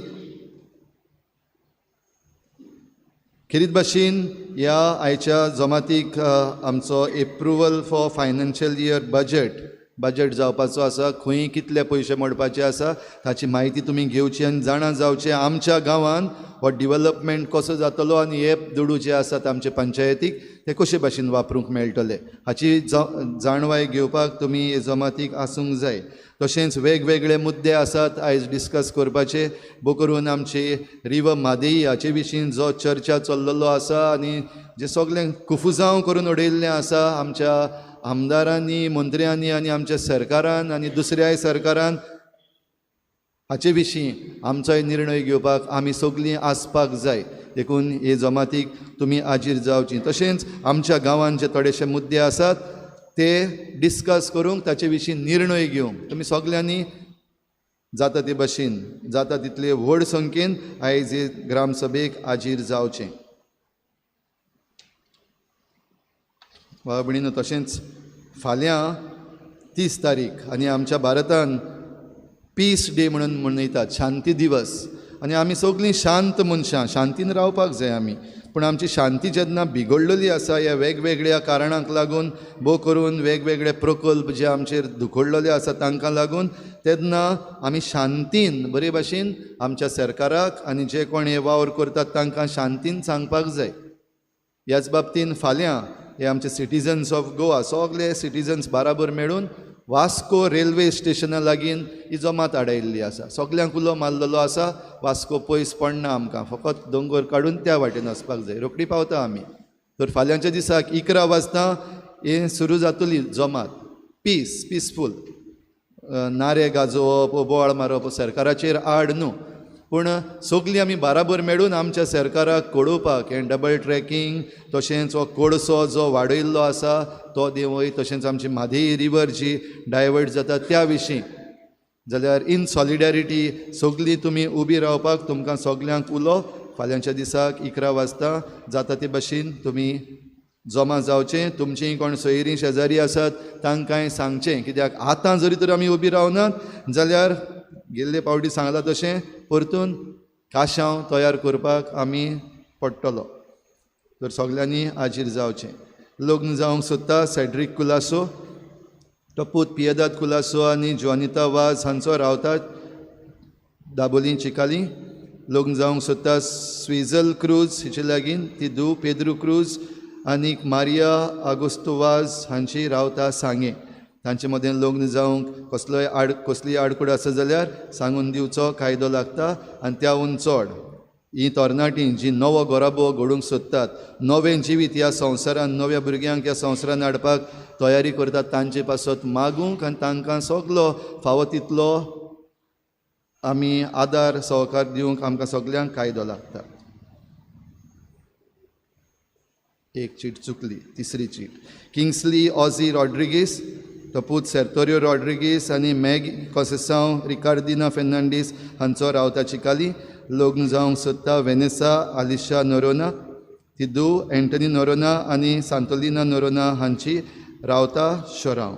खेरीत भाशेन ह्या आयच्या जमातीक आमचो approval for financial year budget जावपाचो आसा, खंय कितले पयशे मोडपाचे आसा ताची म्हायती तुमी घेवची आनी जाणा जावचें आमच्या गांवांत हो डिवलपमेंट कसो जातलो आनी हे दुडू जे आसात आमचे पंचायतीक ते कशे भाशेन वापरूंक मेळटले हाची जाणवाय घेवपाक तुमी हे जमातीक आसूंक जाय. तशेंच वेगवेगळे मुद्दे आसात आयज डिस्कस करपाचे, भोव करून आमचे रिवर म्हादेई हाचे विशीं जो चर्चा चल्लेलो आसा आनी जे सगळें कुफुजांव करून उडयल्लें आसा आमच्या आमदारांनी, मंत्र्यांनी आनी आमच्या सरकारान आनी दुसऱ्याय सरकारान, हाचे विशीं आमचोय निर्णय घेवपाक आमी सगळीं आसपाक जाय. देखून हे जमातीक तुमी आजीर जावची. तशेंच आमच्या गांवांत जे थोडेशे मुद्दे आसात ते डिस्कस करूंक ताचे विशीं निर्णय घेवंक तुमी सगल्यांनी जाता ते भशेन जाता तितले व्हड संख्येन आयज हे ग्रामसभेक आजीर जावचें. भाव भयणीनो, तशेंच फाल्यां 30 तारीख आनी आमच्या भारतान पीस डे म्हणून मनयतात, शांती दिवस. आनी आमी सगळीं शांत मनशां, शांतीन रावपाक जाय आमी. पूण आमची शांती जेन्ना बिगडलेली आसा ह्या वेगवेगळ्या कारणांक लागून, भोव करून वेगवेगळे प्रकल्प जे आमचेर धुकळलेले आसा तांकां लागून, तेन्ना आमी शांतीन बरे भाशेन आमच्या सरकाराक आनी जे कोण हे वावर करतात तांकां शांतीन सांगपाक जाय. ह्याच बाबतीन फाल्यां हे आमचे सिटीजन्स ऑफ गोवा सगळे सिटीजन्स बाराबर मेळून वास्को रेल्वे स्टेशना लागीं ही जमात आडायल्ली आसा. सगल्यांक उलो मारलेलो आसा, वास्को पयस पडना आमकां, फकत दोंगर काडून त्या वाटेन वचपाक जाय, रोखडी पावता आमी. तर फाल्यांच्या दिसाक 11 वाजता हें सुरू जातली जमात, पीस पिसफूल, नारे गाजोवप, बोवाळ मारप सरकाराचेर आड न्हू. पूण सगलीं आमी बाराबर मेळून आमच्या सरकाराक कळोवपाक हें डबल ट्रॅकींग तशेंच हो कोळसो जो वाडयल्लो आसा तो देंवय, तशेंच आमची म्हादई रिवर जी डायवर्ट जाता त्या विशीं जाल्यार इन सॉलिडॅरिटी सगलीं तुमी उबी रावपाक तुमकां सगल्यांक उलो. फाल्यांच्या दिसाक 11 वाजता जाता ते भशेन तुमी जमा जावचें. तुमचीं कोण सोयरीं शेजारी आसात तांकांय सांगचें, कित्याक आतां जरी तर आमी उबी रावनात जाल्यार गेल्ले पावटी सांगलां तशें परतून काशांव तयार करपाक आमी पडटलो. तर सगल्यांनी हाजीर जावचें. लग्न जावंक सोदता सेड्रीक कुलासो, तो पूत पियेदाद कुलासो आनी जोनिता वाज हांचो रावतात दाबोली चिकाली. लग्न जावंक सोदता स्विजल क्रूज हिचे लागीं, ती धूव पेद्रू क्रूज आनी मारिया आगोस्तो वाज हांची रावता सांगें. तांचे मदें लग्न जावंक कसलोय कसलीय आडखळ आसा जाल्यार सांगून दिवचो कायदो लागता. आनी त्याहून चड ही तरणाटीं जी नवो घराबो घडोवंक सोदतात, नवें जिवीत ह्या संवसारान नव्या भुरग्यांक ह्या संवसारान हाडपाक तयारी करतात तांचे पासत मागूंक आनी तांकां सगलो फावो तितलो आमी आदार सहकार दिवंक आमकां सगल्यांक कायदो लागता. एक चीट चुकली, तिसरी चीट. किंग्सली ऑजी रॉड्रिगीस, तो पूत सेर्तोरियो रॉड्रिगीस आनी मॅगी कॉसेसांव रिकार्दिना फेर्नांडीस हांचो रावता चिकाली. लग्न जावंक सोदता वेनेसा आलिशा नोरोना, ती धूव एंटनी नोरोना आनी सांतोलिना नोरोना हांची रावता शोरांव.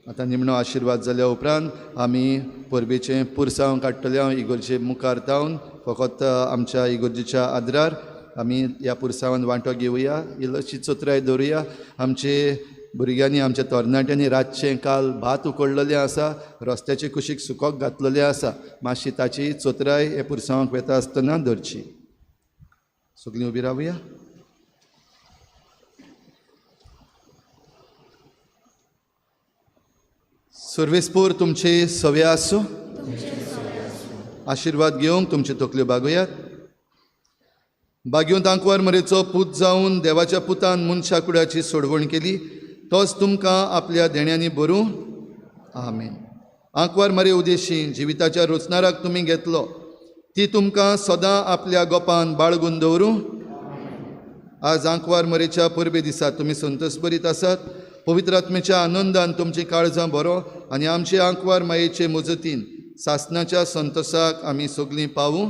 आतां निमणो आशिर्वाद जाल्या उपरांत आमी परबेचें पुरसांव काडटले. हांव इगोर्जे मुखार तावन फकत आमच्या इगोर्जेच्या आदरार आमी ह्या पुरसांवान वांटो घेवया, इल्लोशी चतुराय दवरुया. आमचे भुरग्यांनी आमच्या तरणाट्यांनी रातचें काल भात उकडलेलें आसा, रस्त्याचे कुशीक सुकोक घातलेलें आसा, मातशी ताची चतुराय हे पुरसांवाक वेता आसतना धरची. सगळीं उबी रावया. सर्वेस्पोर तुमचे सवे आसूं. आशिर्वाद घेवंक तुमच्यो तकल्यो बागोयात. बागयोंत आंकवार मरेचो पूत जावन देवाच्या पुतान मनशा कुडाची सोडवण केली, तोच तुमकां आपल्या देण्यांनी भरूं. आमेन. आंकवार मरे उदेशी जिविताच्या रोचनाराक तुमी घेतलो, ती तुमकां सदां आपल्या गोपान बाळगून दवरूं. आज आंकवार मरेच्या परबे दिसा तुमी संतोष भरीत आसात. पवित्र आत्मेच्या आनंदान तुमची काळजां बरो आनी आमचे आंकवार मायेचे मुजतीन सासनाच्या संतोषाक आमी सगलीं पावूं.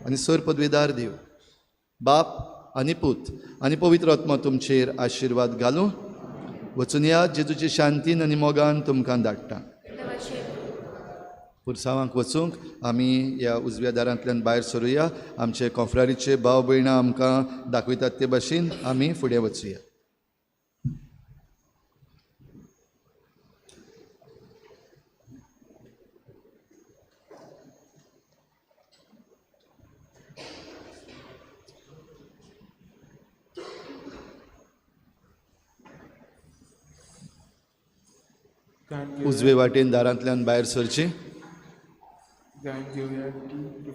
आनी सर पदवेदार देव बाप आनी पूत आनी पवित्र आत्मा तुमचेर आशिर्वाद घालूं. वचून या जेजूचे शांतीन आनी मोगान तुमकां धाडटा. पुरसांवांक वचूंक आमी ह्या उजव्या दारांतल्यान भायर सरुया. आमचे कोंफ्रारीचे भाव भयणां आमकां दाखयतात ते भाशेन आमी फुडें वचुया. उजवे वाटेन दारांतल्यान भायर सरचें. गायन घेवया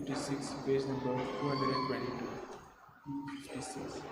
T56 page number 222. T56.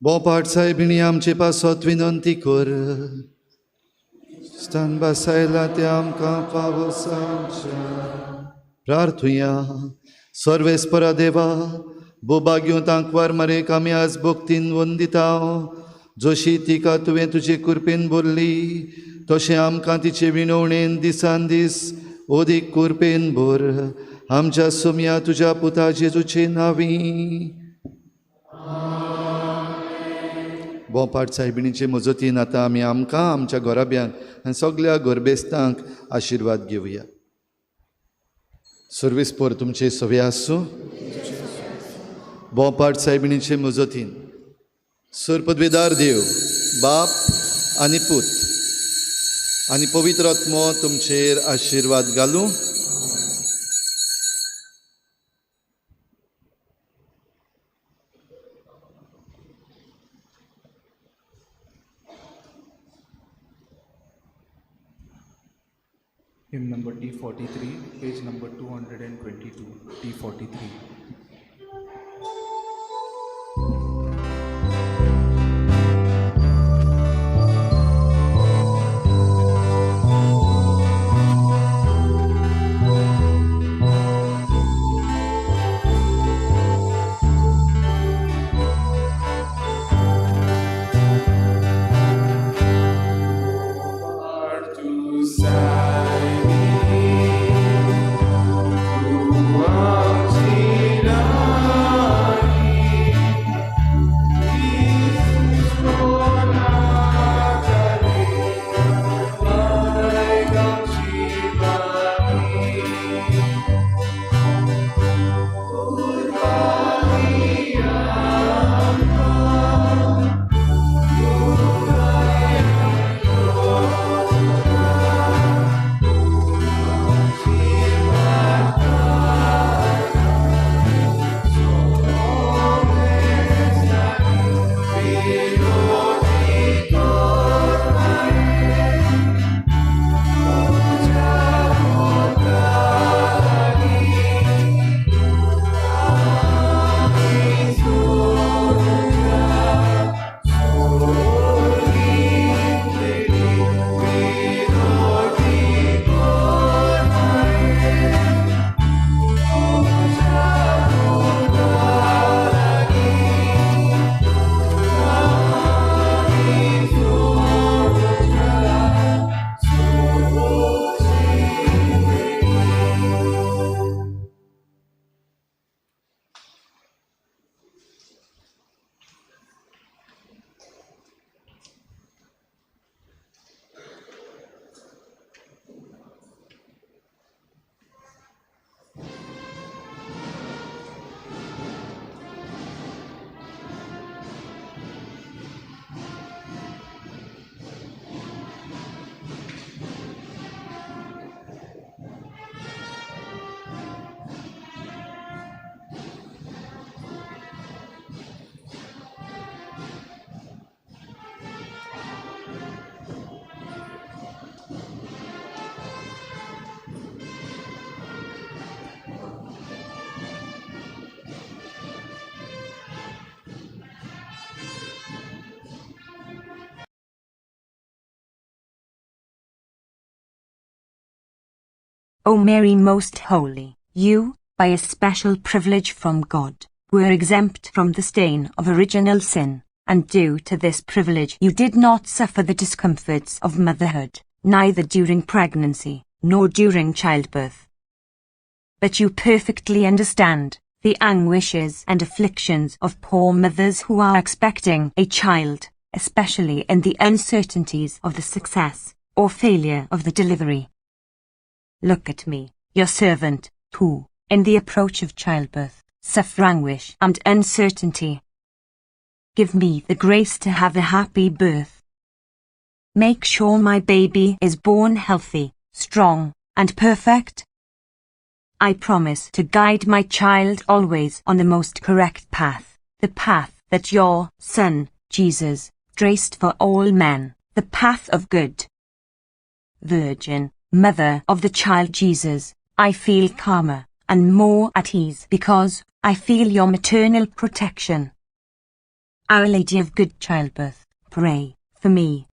बोपाट सायबिणी आमचे पासत विनंती कर. स्थान बसायला ते आमकां फावो सांगच्या. प्रार्थुया. सर्वेस्परा देवा, बोभाग्यो तांकवार मरेक आमी आज भक्तीन वंदिता. जशी तिका तुवें तुजे कृपेन भरली तशें आमकां तिचे विनवणेन दिसान दीस अदीक कृपेन भर. आमच्या सोम्या तुज्या पुता जेजूचे नांवी. बोपाट सायबिणीचे मजतीन आतां आमी आमकां, आमच्या घराब्यांक आनी सगल्या गोरबेस्तांक आशिर्वाद घेवया. सर्वीस पोर तुमचे सवे आसूं. बोपाट सायबिणीचे मजतीन सरपदवेदार देव बाप आनी पूत आनी पवित्र आत्मो तुमचेर आशिर्वाद घालूं. Hymn number D43, page number 222, D43. O Mary most holy, you, by a special privilege from God, were exempt from the stain of original sin, and due to this privilege you did not suffer the discomforts of motherhood, neither during pregnancy, nor during childbirth. But you perfectly understand the anguishes and afflictions of poor mothers who are expecting a child, especially in the uncertainties of the success or failure of the delivery. Look at me, your servant, who, in the approach of childbirth, suffer anguish and uncertainty. Give me the grace to have a happy birth. Make sure my baby is born healthy, strong, and perfect. I promise to guide my child always on the most correct path, the path that your Son, Jesus, traced for all men, the path of good. Virgin, Mother of the child Jesus, I feel calmer and more at ease because I feel your maternal protection. Our Lady of Good Childbirth, pray for me.